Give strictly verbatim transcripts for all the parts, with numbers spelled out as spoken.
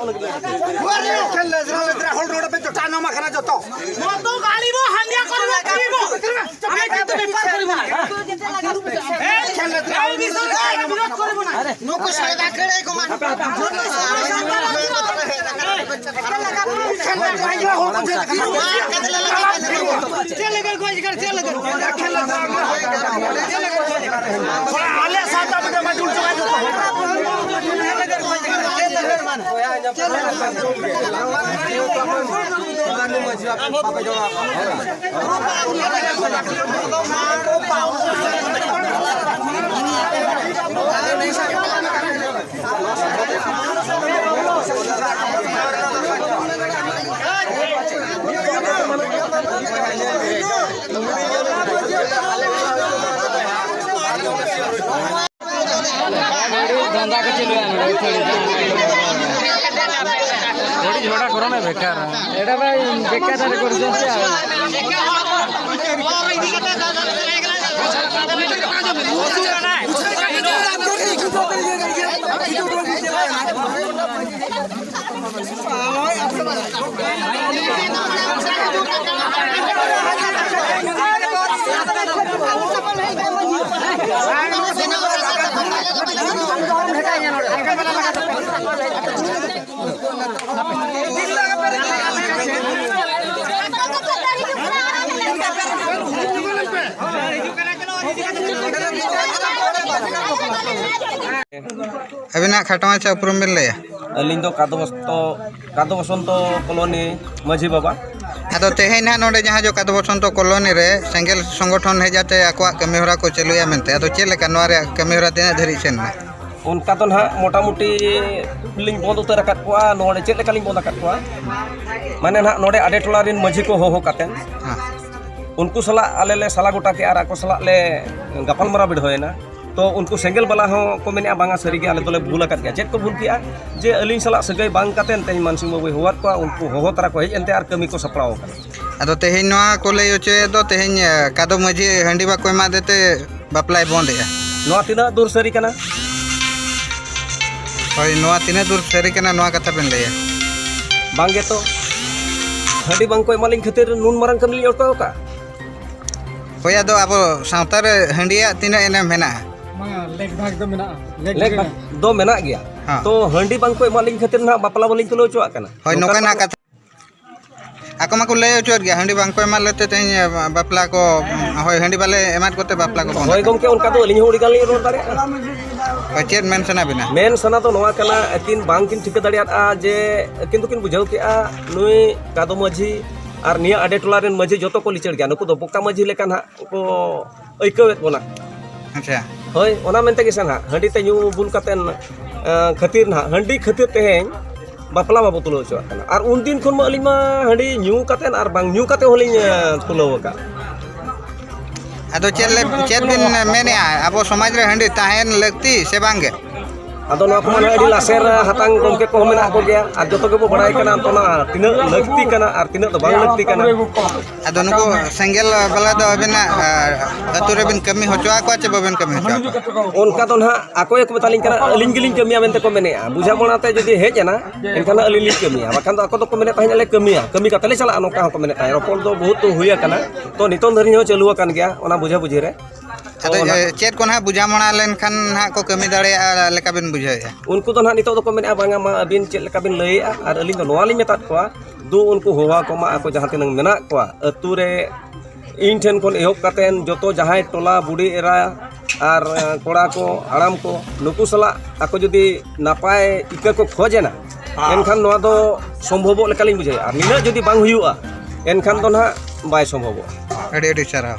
ᱮᱠᱷᱮᱱ ᱞᱮᱫᱽᱨᱟ ᱞᱮᱫᱽᱨᱟ ᱦᱚᱲ ᱱᱚᱰᱮ ᱯᱮ ᱡᱚᱴᱟᱣ ᱧᱟᱢ ᱟᱠᱟᱱᱟ ᱡᱚᱛᱚ᱾ ᱢᱚᱛᱚ ᱜᱟᱹᱲᱤ ᱵᱚ ᱦᱟᱸᱰᱤᱭᱟ ᱠᱚᱨᱮ ᱵᱚ ᱠᱤᱨᱤᱧ ᱵᱚ᱾ ᱟᱢᱮ ᱠᱤᱱᱛᱩ ᱵᱮᱯᱟᱨ ᱠᱚᱨᱮ ᱵᱚ᱾ ᱮᱠᱷᱮᱱ ᱞᱮᱫᱽᱨᱟ ᱦᱚᱲ ᱱᱚᱰᱮ ᱯᱮ ᱡᱚᱴᱟᱣ ᱧᱟᱢ ᱟᱠᱟᱱᱟ᱾ ᱱᱩᱠᱩ ᱥᱟᱭᱫᱟ ᱠᱷᱮᱲᱮ ᱠᱚ ᱢᱟ᱾ ᱮᱠᱷᱮᱱ ᱞᱮᱫᱽᱨᱟ ᱦᱚᱲ ᱠᱚ ᱪᱮᱫ ᱞᱮᱠᱟ? ᱪᱮᱫ ᱞᱮᱠᱟ ᱜᱚᱡ ᱠᱟᱱᱟ, ᱪᱮᱫ ᱞᱮᱠᱟ? ᱮᱠᱷᱮᱱ ᱞᱮᱫᱽᱨᱟ ᱦᱚᱲ ᱠᱚ ᱪᱮᱫ ᱞᱮᱠᱟ? ᱟᱞᱮ ᱥᱟᱶᱛᱟ ᱢᱤᱫᱴᱟᱝ ᱢᱟ ᱡᱩᱞ ᱪᱟᱵᱟ ᱠᱚ᱾ ᱫᱷᱟᱱᱫᱟ ᱠᱚ ᱪᱟᱹᱞᱩᱭᱟ ᱱᱚᱰᱮ ᱟᱹᱛᱷᱟᱹᱲᱤ᱾ ᱛᱷᱚᱲᱤ ᱡᱷᱚᱲᱟ ᱠᱚᱨᱚ ᱢᱮ ᱵᱮᱠᱟᱨ᱾ ᱮᱴᱟ ᱵᱷᱟᱭ ᱵᱮᱠᱟᱨ ᱫᱟᱨᱮ ᱠᱚᱨᱮ ᱡᱚᱢ ᱯᱮ ᱟᱨ᱾ ᱟᱹᱵᱤᱱᱟᱜ ᱠᱷᱟᱴᱚ ᱢᱟᱪᱷᱟ ᱩᱯᱨᱩᱢ ᱵᱤᱱ ᱞᱟᱹᱭᱟ? ᱟᱹᱞᱤᱧ ᱫᱚ ᱠᱟᱫᱚ ᱵᱚᱥᱚᱱᱛᱚ, ᱠᱟᱫᱚ ᱵᱚᱥᱚᱱᱛᱚ ᱠᱚᱞᱚᱱᱤ ᱢᱟᱹᱡᱷᱤ ᱵᱟᱵᱟ᱾ ᱟᱫᱚ ᱛᱮᱦᱮᱧ ᱱᱟᱦᱟᱜ ᱱᱚᱰᱮ ᱡᱟᱦᱟᱸ ᱡᱚ ᱠᱟᱫᱚ ᱵᱚᱥᱚᱱᱛᱚ ᱠᱚᱞᱚᱱᱤ ᱨᱮ ᱥᱮᱸᱜᱮᱞ ᱥᱚᱝᱜᱚᱴᱷᱚᱱ ᱦᱮᱡ ᱟᱛᱮ ᱟᱠᱚᱣᱟᱜ ᱠᱟᱹᱢᱤ ᱦᱚᱨᱟ ᱠᱚ ᱪᱟᱹᱞᱩᱭᱟ ᱢᱮᱱᱛᱮ, ᱟᱫᱚ ᱪᱮᱫ ᱞᱮᱠᱟ ᱱᱚᱣᱟ ᱨᱮᱭᱟᱜ ᱠᱟᱹᱢᱤ ᱦᱚᱨᱟ ᱛᱤᱱᱟᱹᱜ ᱫᱷᱟᱹᱨᱤᱡ ᱥᱮᱱ ᱮᱱᱟ? ᱚᱱᱠᱟ ᱫᱚ ᱱᱟᱦᱟᱜ ᱢᱚᱴᱟᱢᱩᱴᱤ ᱞᱤᱧ ᱵᱚᱱᱫ ᱩᱛᱟᱹᱨ ᱟᱠᱟᱫ ᱠᱚᱣᱟ᱾ ᱱᱚᱰᱮ ᱪᱮᱫ ᱞᱮᱠᱟ ᱞᱤᱧ ᱵᱚᱱᱫ ᱟᱠᱟᱫ ᱠᱚᱣᱟ? ᱢᱟᱱᱮ ᱱᱟᱦᱟᱜ ᱱᱚᱰᱮ ᱟᱰᱮ ᱴᱚᱞᱟ ᱨᱮᱱ ᱢᱟᱹᱡᱷᱤ ᱠᱚ ᱦᱚᱦᱚ ᱠᱟᱛᱮ ᱦᱮᱸ᱾ ᱩᱱᱠᱩ ᱥᱟᱞᱟᱜ ᱟᱞᱮ ᱞᱮ ᱥᱟᱞᱟ ᱜᱚᱴᱟ ᱠᱮᱜᱼᱟ ᱟᱨ ᱟᱠᱚ ᱥᱟᱞᱟᱜ ᱞᱮ ᱜᱟᱯᱟᱞᱢᱟᱨᱟᱣ ᱵᱤᱰᱷᱟᱹᱣ ᱮᱱᱟ᱾ ᱛᱚ ᱩᱱᱠᱩ ᱥᱮᱸᱜᱮᱞ ᱵᱟᱞᱟ ᱦᱚᱸ ᱠᱚ ᱢᱮᱱᱮᱜᱼᱟ, "ᱵᱟᱝᱟ, ᱥᱟᱹᱨᱤᱜᱮ ᱟᱞᱮ ᱫᱚᱞᱮ ᱵᱷᱩᱞ ᱟᱠᱟᱫ ᱜᱮᱭᱟ᱾" ᱪᱮᱫ ᱠᱚ ᱵᱷᱩᱞ ᱠᱮᱜᱼᱟ? ᱡᱮ ᱟᱹᱞᱤᱧ ᱥᱟᱞᱟᱜ ᱥᱟᱹᱜᱟᱹᱭ ᱵᱟᱝ ᱠᱟᱛᱮ ᱛᱮᱦᱮᱧ ᱢᱟᱱᱥᱤᱝ ᱵᱟᱹᱵᱩᱭ ᱦᱚᱦᱚᱣᱟᱫ ᱠᱚᱣᱟ, ᱩᱱᱠᱩ ᱦᱚᱦᱚ ᱛᱟᱨᱟ ᱠᱚ ᱦᱮᱡ ᱮᱱᱛᱮ ᱟᱨ ᱠᱟᱹᱢᱤ ᱠᱚ ᱥᱟᱯᱲᱟᱣ ᱟᱠᱟᱱᱟ᱾ ᱟᱫᱚ ᱛᱮᱦᱮᱧ ᱱᱚᱣᱟ ᱠᱚ ᱞᱟᱹᱭ ᱦᱚᱪᱚᱭᱮᱫ ᱫᱚ, ᱛᱮᱦᱮᱧ, ᱮ, ᱠᱟᱫᱚ ᱢᱟᱹᱡᱷᱤ ᱦᱟᱺᱰᱤ ᱵᱟᱠᱚ ᱮᱢᱟᱫᱮ ᱛᱮ ᱵᱟᱯᱞᱟᱭ ᱵᱚᱱᱫ ᱮᱜᱼᱟ᱾ ᱱᱚᱣᱟ ᱛᱤᱱᱟᱹᱜ ᱫᱩᱨ ᱥᱟᱹᱨᱤ ᱠᱟᱱᱟ? ᱦᱳᱭ, ᱱᱚᱣᱟ ᱛᱤᱱᱟᱹᱜ ᱫᱩᱨ ᱥᱟᱹᱨᱤ ᱠᱟᱱᱟ, ᱱᱚᱣᱟ ᱠᱟᱛᱷᱟ ᱵᱮᱱ ᱞᱟᱹᱭᱟ? ᱵᱟᱝ ᱜᱮᱛᱚ, ᱦᱟᱺᱰᱤ ᱵᱟᱝ ᱠᱚ ᱮᱢᱟᱞᱤᱧ ᱠᱷᱟᱹᱛᱤᱨ ᱱᱩᱱ ᱢᱟᱨᱟᱝ ᱠᱟᱹᱢᱤ ᱞᱤᱧ ᱟᱴᱠᱟᱣ ᱟᱠᱟᱫ᱾ ᱦᱳᱭ, ᱟᱫᱚ ᱟᱵᱚ ᱥᱟᱶᱛᱟ ᱨᱮ ᱦᱟᱺᱰᱤᱭᱟᱜ ᱛᱤᱱᱟᱹᱜ ᱮᱱᱮᱢ ᱢᱮᱱᱟᱜᱼᱟ? ᱵᱟᱝᱟ, ᱞᱮᱠ ᱵᱷᱟᱜᱽ ᱫᱚ ᱢᱮᱱᱟᱜᱼᱟ, ᱞᱮᱠ ᱞᱮᱠ ᱵᱷᱟᱜᱽ ᱫᱚ ᱢᱮᱱᱟᱜ ᱜᱮᱭᱟ᱾ ᱦᱮᱸ᱾ ᱛᱚ ᱦᱟᱺᱰᱤ ᱵᱟᱝ ᱠᱚ ᱮᱢᱟᱞᱤᱧ ᱠᱷᱟᱹᱛᱤᱨ ᱱᱟᱦᱟᱜ ᱵᱟᱯᱞᱟ ᱵᱟᱹᱞᱤᱧ ᱛᱩᱞᱟᱹᱣ ᱦᱚᱪᱚᱣᱟᱜ ᱠᱟᱱᱟ᱾ ᱦᱳᱭ, ᱱᱚᱝᱠᱟᱱᱟᱜ ᱠᱟᱛᱷᱟ᱾ ᱟᱠᱚ ᱢᱟᱠᱚ ᱞᱟᱹᱭ ᱦᱚᱪᱚᱭᱮᱫ ᱜᱮᱭᱟ, ᱦᱟᱺᱰᱤ ᱵᱟᱝ ᱠᱚ ᱮᱢᱟᱫ ᱞᱮᱛᱮ ᱛᱮᱦᱮᱧ ᱵᱟᱯᱞᱟ ᱠᱚ, ᱦᱳᱭ, ᱦᱟᱺᱰᱤ ᱵᱟᱞᱮ ᱮᱢᱟᱫ ᱠᱚᱛᱮ ᱵᱟᱯᱞᱟ ᱠᱚ ᱵᱚᱱᱫᱚ᱾ ᱦᱳᱭ ᱜᱚᱢᱠᱮ, ᱚᱱᱠᱟ ᱫᱚ ᱟᱹᱞᱤᱧ ᱦᱚᱸ ᱟᱹᱰᱤ ᱜᱟᱱ ᱞᱤᱧ ᱨᱚᱲ ᱫᱟᱲᱮᱭᱟᱜᱼᱟ᱾ ᱦᱳᱭ, ᱪᱮᱫ ᱢᱮᱱ ᱥᱟᱱᱟ ᱵᱤᱱᱟ? ᱢᱮᱱ ᱥᱟᱱᱟ ᱫᱚ ᱱᱚᱣᱟ ᱠᱟᱱᱟ, ᱟᱹᱠᱤᱱ ᱵᱟᱝ ᱠᱤᱱ ᱴᱷᱤᱠᱟᱹ ᱫᱟᱲᱮᱭᱟᱫᱼᱟ ᱡᱮ ᱟᱹᱠᱤᱱ ᱫᱚᱠᱤᱱ ᱵᱩᱡᱷᱟᱹᱣ ᱠᱮᱫᱼᱟ ᱱᱩᱭ ᱠᱟᱫᱚ ᱢᱟᱹᱡᱷᱤ ᱟᱨ ᱱᱤᱭᱟᱹ ᱟᱰᱮ ᱴᱚᱞᱟ ᱨᱮᱱ ᱢᱟᱹᱡᱷᱤ ᱡᱚᱛᱚ ᱠᱚ ᱞᱤᱪᱟᱹᱲ ᱜᱮᱭᱟ, ᱱᱩᱠᱩ ᱫᱚ ᱵᱚᱠᱟ ᱢᱟᱹᱡᱷᱤ ᱞᱮᱠᱟ ᱱᱟᱦᱟᱜ ᱠᱚ ᱟᱹᱭᱠᱟᱹᱣᱮᱫ ᱵᱚᱱᱟ᱾ ᱟᱪᱪᱷᱟ᱾ ᱦᱳᱭ, ᱚᱱᱟ ᱢᱮᱱᱛᱮ ᱜᱮ ᱥᱮ ᱱᱟᱦᱟᱜ ᱦᱟᱺᱰᱤ ᱛᱮ ᱧᱩ ᱵᱩᱞ ᱠᱟᱛᱮᱱ, ᱮᱸ, ᱠᱷᱟᱹᱛᱤᱨ ᱱᱟᱦᱟᱜ, ᱦᱟᱺᱰᱤ ᱠᱷᱟᱹᱛᱤᱨ ᱛᱮᱦᱮᱧ ᱵᱟᱯᱞᱟ ᱵᱟᱵᱚ ᱛᱩᱞᱟᱹᱣ ᱦᱚᱪᱚᱣᱟᱜ ᱠᱟᱱᱟ᱾ ᱟᱨ ᱩᱱᱫᱤᱱ ᱠᱷᱚᱱ ᱢᱟ ᱟᱹᱞᱤᱧ ᱢᱟ ᱦᱟᱺᱰᱤ ᱧᱩ ᱠᱟᱛᱮᱱ ᱟᱨ ᱵᱟᱝ ᱧᱩ ᱠᱟᱛᱮ ᱦᱚᱸᱞᱤᱧ, ᱮᱸ, ᱛᱩᱞᱟᱹᱣ ᱟᱠᱟᱫ᱾ ᱟᱫᱚ ᱪᱮᱫ ᱞᱮ-, ᱪᱮᱫ ᱵᱤᱱ ᱢᱮᱱᱮᱜᱼᱟ, ᱟᱵᱚ ᱥᱚᱢᱟᱡᱽ ᱨᱮ ᱦᱟᱺᱰᱤ ᱛᱟᱦᱮᱱ ᱞᱟᱹᱠᱛᱤ ᱥᱮ ᱵᱟᱝ ᱜᱮ? ᱟᱫᱚ ᱱᱚᱣᱟ ᱠᱚᱢᱟ ᱱᱟᱦᱟᱜ ᱟᱹᱰᱤ ᱞᱟᱥᱮᱨ ᱦᱟᱛᱟᱝ ᱜᱚᱢᱠᱮ ᱠᱚᱦᱚᱸ ᱢᱮᱱᱟᱜ ᱠᱚᱜᱮᱭᱟ, ᱟᱨ ᱡᱚᱛᱚ ᱜᱮᱵᱚ ᱵᱟᱲᱟᱭ ᱠᱟᱱᱟ ᱚᱱᱟ ᱛᱤᱱᱟᱹᱜ ᱞᱟᱹᱠᱛᱤ ᱠᱟᱱᱟ ᱟᱨ ᱛᱤᱱᱟᱹᱜ ᱫᱚ ᱵᱟᱝ ᱞᱟᱹᱠᱛᱤ ᱠᱟᱱᱟ᱾ ᱟᱫᱚ ᱱᱩᱠᱩ ᱥᱮᱸᱜᱮᱞ ᱵᱟᱞᱟ ᱫᱚ ᱟᱹᱵᱤᱱᱟᱜ, ᱟ, ᱟᱹᱛᱩ ᱨᱮᱵᱤᱱ ᱠᱟᱹᱢᱤ ᱦᱚᱪᱚ ᱟᱠᱚᱣᱟ ᱪᱮ ᱵᱟᱵᱤᱱ ᱠᱟᱹᱢᱤ ᱦᱚᱪᱚ ᱟᱠᱚᱣᱟ? ᱚᱱᱠᱟ ᱫᱚ ᱱᱟᱦᱟᱜ ᱟᱠᱚ ᱜᱮᱠᱚ ᱢᱮᱛᱟᱞᱤᱧ ᱠᱟᱱᱟ, ᱟᱹᱞᱤᱧ ᱜᱮᱞᱤᱧ ᱠᱟᱹᱢᱤᱭᱟ ᱢᱮᱱᱛᱮ ᱠᱚ ᱢᱮᱱᱮᱫᱼᱟ᱾ ᱵᱩᱡᱷᱟᱹᱣ ᱵᱟᱲᱟ ᱛᱮ ᱡᱩᱫᱤ ᱦᱮᱡ ᱮᱱᱟ, ᱮᱱᱠᱷᱟᱱ ᱫᱚ ᱟᱹᱞᱤᱧ ᱞᱤᱧ ᱠᱟᱹᱢᱤᱭᱟ, ᱵᱟᱠᱷᱟᱱ ᱫᱚ ᱟᱠᱚ ᱫᱚᱠᱚ ᱢᱮᱱᱮᱫ ᱛᱟᱦᱮᱸᱫ, "ᱟᱞᱮ ᱠᱟᱹᱢᱤᱭᱟ, ᱠᱟᱹᱢᱤ ᱠᱟᱛᱮ ᱞᱮ ᱪᱟᱞᱟᱜᱼᱟ", ᱱᱚᱝᱠᱟ ᱦᱚᱸᱠᱚ ᱢᱮᱱᱮᱫ ᱛᱟᱦᱮᱸᱫ᱾ ᱨᱚᱯᱚᱲ ᱫᱚ ᱵᱚᱦᱩᱛ ᱦᱩᱭ ᱟᱠᱟᱱᱟ, ᱛᱚ ᱱᱤᱛᱚᱝ ᱫᱷᱟᱹᱨᱤᱡ ᱦᱚᱸ ᱪᱟᱹᱞᱩ ᱟᱠᱟᱱ ᱜᱮᱭᱟ ᱚᱱᱟ ᱵᱩᱡᱷᱟᱹ ᱵᱩᱡᱷᱤ ᱨᱮ᱾ ᱟᱫᱚ, ᱛᱚ ᱚᱱᱟ ᱮ, ᱪᱮᱫ ᱠᱚ ᱱᱟᱦᱟᱜ ᱵᱩᱡᱷᱟᱹᱣ ᱢᱟᱲᱟ ᱞᱮᱱᱠᱷᱟᱱ ᱱᱟᱦᱟᱜ ᱠᱚ ᱠᱟᱹᱢᱤ ᱫᱟᱲᱮᱭᱟᱜᱼᱟ ᱞᱮᱠᱟ ᱵᱤᱱ ᱵᱩᱡᱷᱟᱹᱣᱮᱫᱼᱟ? ᱩᱱᱠᱩ ᱫᱚ ᱱᱟᱦᱟᱜ ᱱᱤᱛᱚᱜ ᱫᱚᱠᱚ ᱢᱮᱱᱮᱫᱼᱟ, "ᱵᱟᱝᱟ ᱢᱟ, ᱟᱹᱵᱤᱱ ᱪᱮᱫ ᱞᱮᱠᱟ ᱵᱤᱱ ᱞᱟᱹᱭᱮᱫᱼᱟ", ᱟᱨ ᱟᱹᱞᱤᱧ ᱫᱚ ᱱᱚᱣᱟ ᱞᱤᱧ ᱢᱮᱛᱟᱫ ᱠᱚᱣᱟ, ᱫᱩ ᱩᱱᱠᱩ ᱦᱚᱦᱚ ᱟᱠᱚ ᱢᱟ, ᱟᱠᱚ ᱡᱟᱦᱟᱸ ᱛᱤᱱᱟᱹᱝ ᱢᱮᱱᱟᱜ ᱠᱚᱣᱟ ᱟᱹᱛᱩ ᱨᱮ, ᱤᱧ ᱴᱷᱮᱱ ᱠᱷᱚᱱ ᱮᱦᱚᱵ ᱠᱟᱛᱮᱱ ᱡᱚᱛᱚ ᱡᱟᱦᱟᱸᱭ ᱴᱚᱞᱟ ᱵᱩᱰᱷᱤ ᱮᱨᱟ ᱟᱨ, ᱮ, ᱠᱚᱲᱟ ᱠᱚ, ᱦᱟᱲᱟᱢ ᱠᱚ, ᱱᱩᱠᱩ ᱥᱟᱞᱟᱜ ᱟᱠᱚ ᱡᱩᱫᱤ ᱱᱟᱯᱟᱭ ᱤᱠᱟᱹ ᱠᱚ ᱠᱷᱚᱡᱽ ᱮᱱᱟ, ᱦᱮᱸ᱾ ᱮᱱᱠᱷᱟᱱ ᱱᱚᱣᱟ ᱫᱚ ᱥᱚᱢᱵᱷᱚᱵᱚᱜ ᱞᱮᱠᱟᱞᱤᱧ ᱵᱩᱡᱷᱟᱹᱣᱮᱫᱼᱟ᱾ ᱟᱨ ᱱᱤᱱᱟᱹᱜ ᱡᱩᱫᱤ ᱵᱟᱝ ᱦᱩᱭᱩᱜᱼᱟ, ᱮᱱᱠᱷᱟᱱ ᱫᱚ ᱱᱟᱦᱟᱜ ᱵᱟᱭ ᱥᱚᱢᱵᱷᱚᱵᱚᱜᱼᱟ᱾ ᱟᱹᱰᱤ ᱟᱹᱰᱤ ᱥᱟᱨᱦᱟᱣ᱾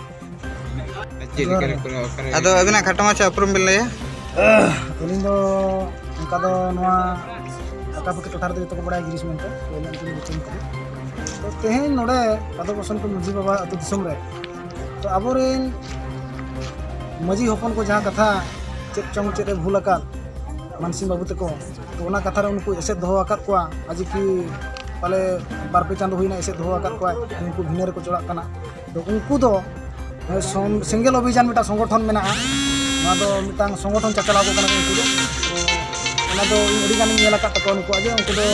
ᱪᱮᱫ ᱞᱮᱠᱟ ᱡᱚᱦᱟᱨ ᱜᱮ᱾ ᱨᱮ ᱠᱚ ᱚᱠᱟᱨᱮ ᱟᱫᱚ ᱟᱹᱵᱤᱱᱟᱜ ᱠᱷᱟᱴᱚ ᱢᱟᱪᱷᱟ ᱩᱯᱨᱩᱢ ᱵᱤᱱ ᱞᱟᱹᱭᱟ? ᱟᱹᱞᱤᱧ ᱫᱚ ᱚᱱᱠᱟ ᱫᱚ ᱱᱚᱣᱟ ᱟᱠᱟᱯᱟᱠᱤ ᱴᱚᱴᱷᱟ ᱨᱮᱫᱚ ᱡᱚᱛᱚ ᱠᱚ ᱵᱟᱲᱟᱭᱟ, ᱜᱤᱨᱤᱥ ᱢᱮᱱᱛᱮ, ᱛᱚ ᱤᱧᱟᱹᱜ ᱧᱩᱛᱩᱢ ᱫᱚ ᱵᱤᱠᱨᱚᱢ ᱠᱟᱱᱟ᱾ ᱛᱚ ᱛᱮᱦᱮᱧ ᱱᱚᱰᱮ ᱯᱟᱫᱚ ᱵᱚᱥᱚᱱᱛᱚ ᱢᱟᱹᱡᱷᱤ ᱵᱟᱵᱟ ᱟᱹᱛᱩ ᱫᱤᱥᱚᱢ ᱨᱮ, ᱛᱚ ᱟᱵᱚᱨᱮᱱ ᱢᱟᱹᱡᱷᱤ ᱦᱚᱯᱚᱱ ᱠᱚ ᱡᱟᱦᱟᱸ ᱠᱟᱛᱷᱟ ᱪᱮᱫ ᱪᱚᱝ ᱪᱮᱫ ᱮ ᱵᱷᱩᱞ ᱟᱠᱟᱫ ᱢᱟᱱᱥᱤᱝ ᱵᱟᱹᱵᱩ ᱛᱟᱠᱚ, ᱛᱚ ᱚᱱᱟ ᱠᱟᱛᱷᱟ ᱨᱮ ᱩᱱᱠᱩ ᱮᱥᱮᱫ ᱫᱚᱦᱚ ᱟᱠᱟᱫ ᱠᱚᱣᱟ, ᱟᱡᱮ ᱠᱤ ᱯᱟᱞᱮ ᱵᱟᱨ ᱯᱮ ᱪᱟᱸᱫᱚ ᱦᱩᱭᱱᱟ ᱮᱥᱮᱫ ᱫᱚᱦᱚ ᱟᱠᱟᱫ ᱠᱚᱣᱟ, ᱩᱱᱠᱩ ᱵᱷᱤᱱᱟᱹ ᱨᱮᱠᱚ ᱪᱟᱞᱟᱜ ᱠᱟᱱᱟ᱾ ᱛᱚ ᱩᱱᱠᱩ ᱫᱚ, ᱮ, ᱥᱚᱝ-, ᱥᱮᱸᱜᱮᱞ ᱚᱵᱷᱤᱡᱟᱱ ᱢᱤᱫᱴᱟᱝ ᱥᱚᱝᱜᱚᱴᱷᱚᱱ ᱢᱮᱱᱟᱜᱼᱟ, ᱱᱚᱣᱟ ᱫᱚ ᱢᱤᱫᱴᱟᱝ ᱥᱚᱝᱜᱚᱴᱷᱚᱱ ᱪᱟᱪᱟᱞᱟᱣ ᱠᱚ ᱠᱟᱱᱟ ᱩᱱᱠᱩ ᱫᱚ᱾ ᱛᱚ ᱟᱫᱚ ᱤᱧ ᱟᱹᱰᱤ ᱜᱟᱱᱤᱧ ᱧᱮᱞ ᱟᱠᱟᱫ ᱛᱟᱠᱚᱣᱟ ᱱᱩᱠᱩᱣᱟᱜ ᱡᱮ ᱩᱱᱠᱩ ᱫᱚ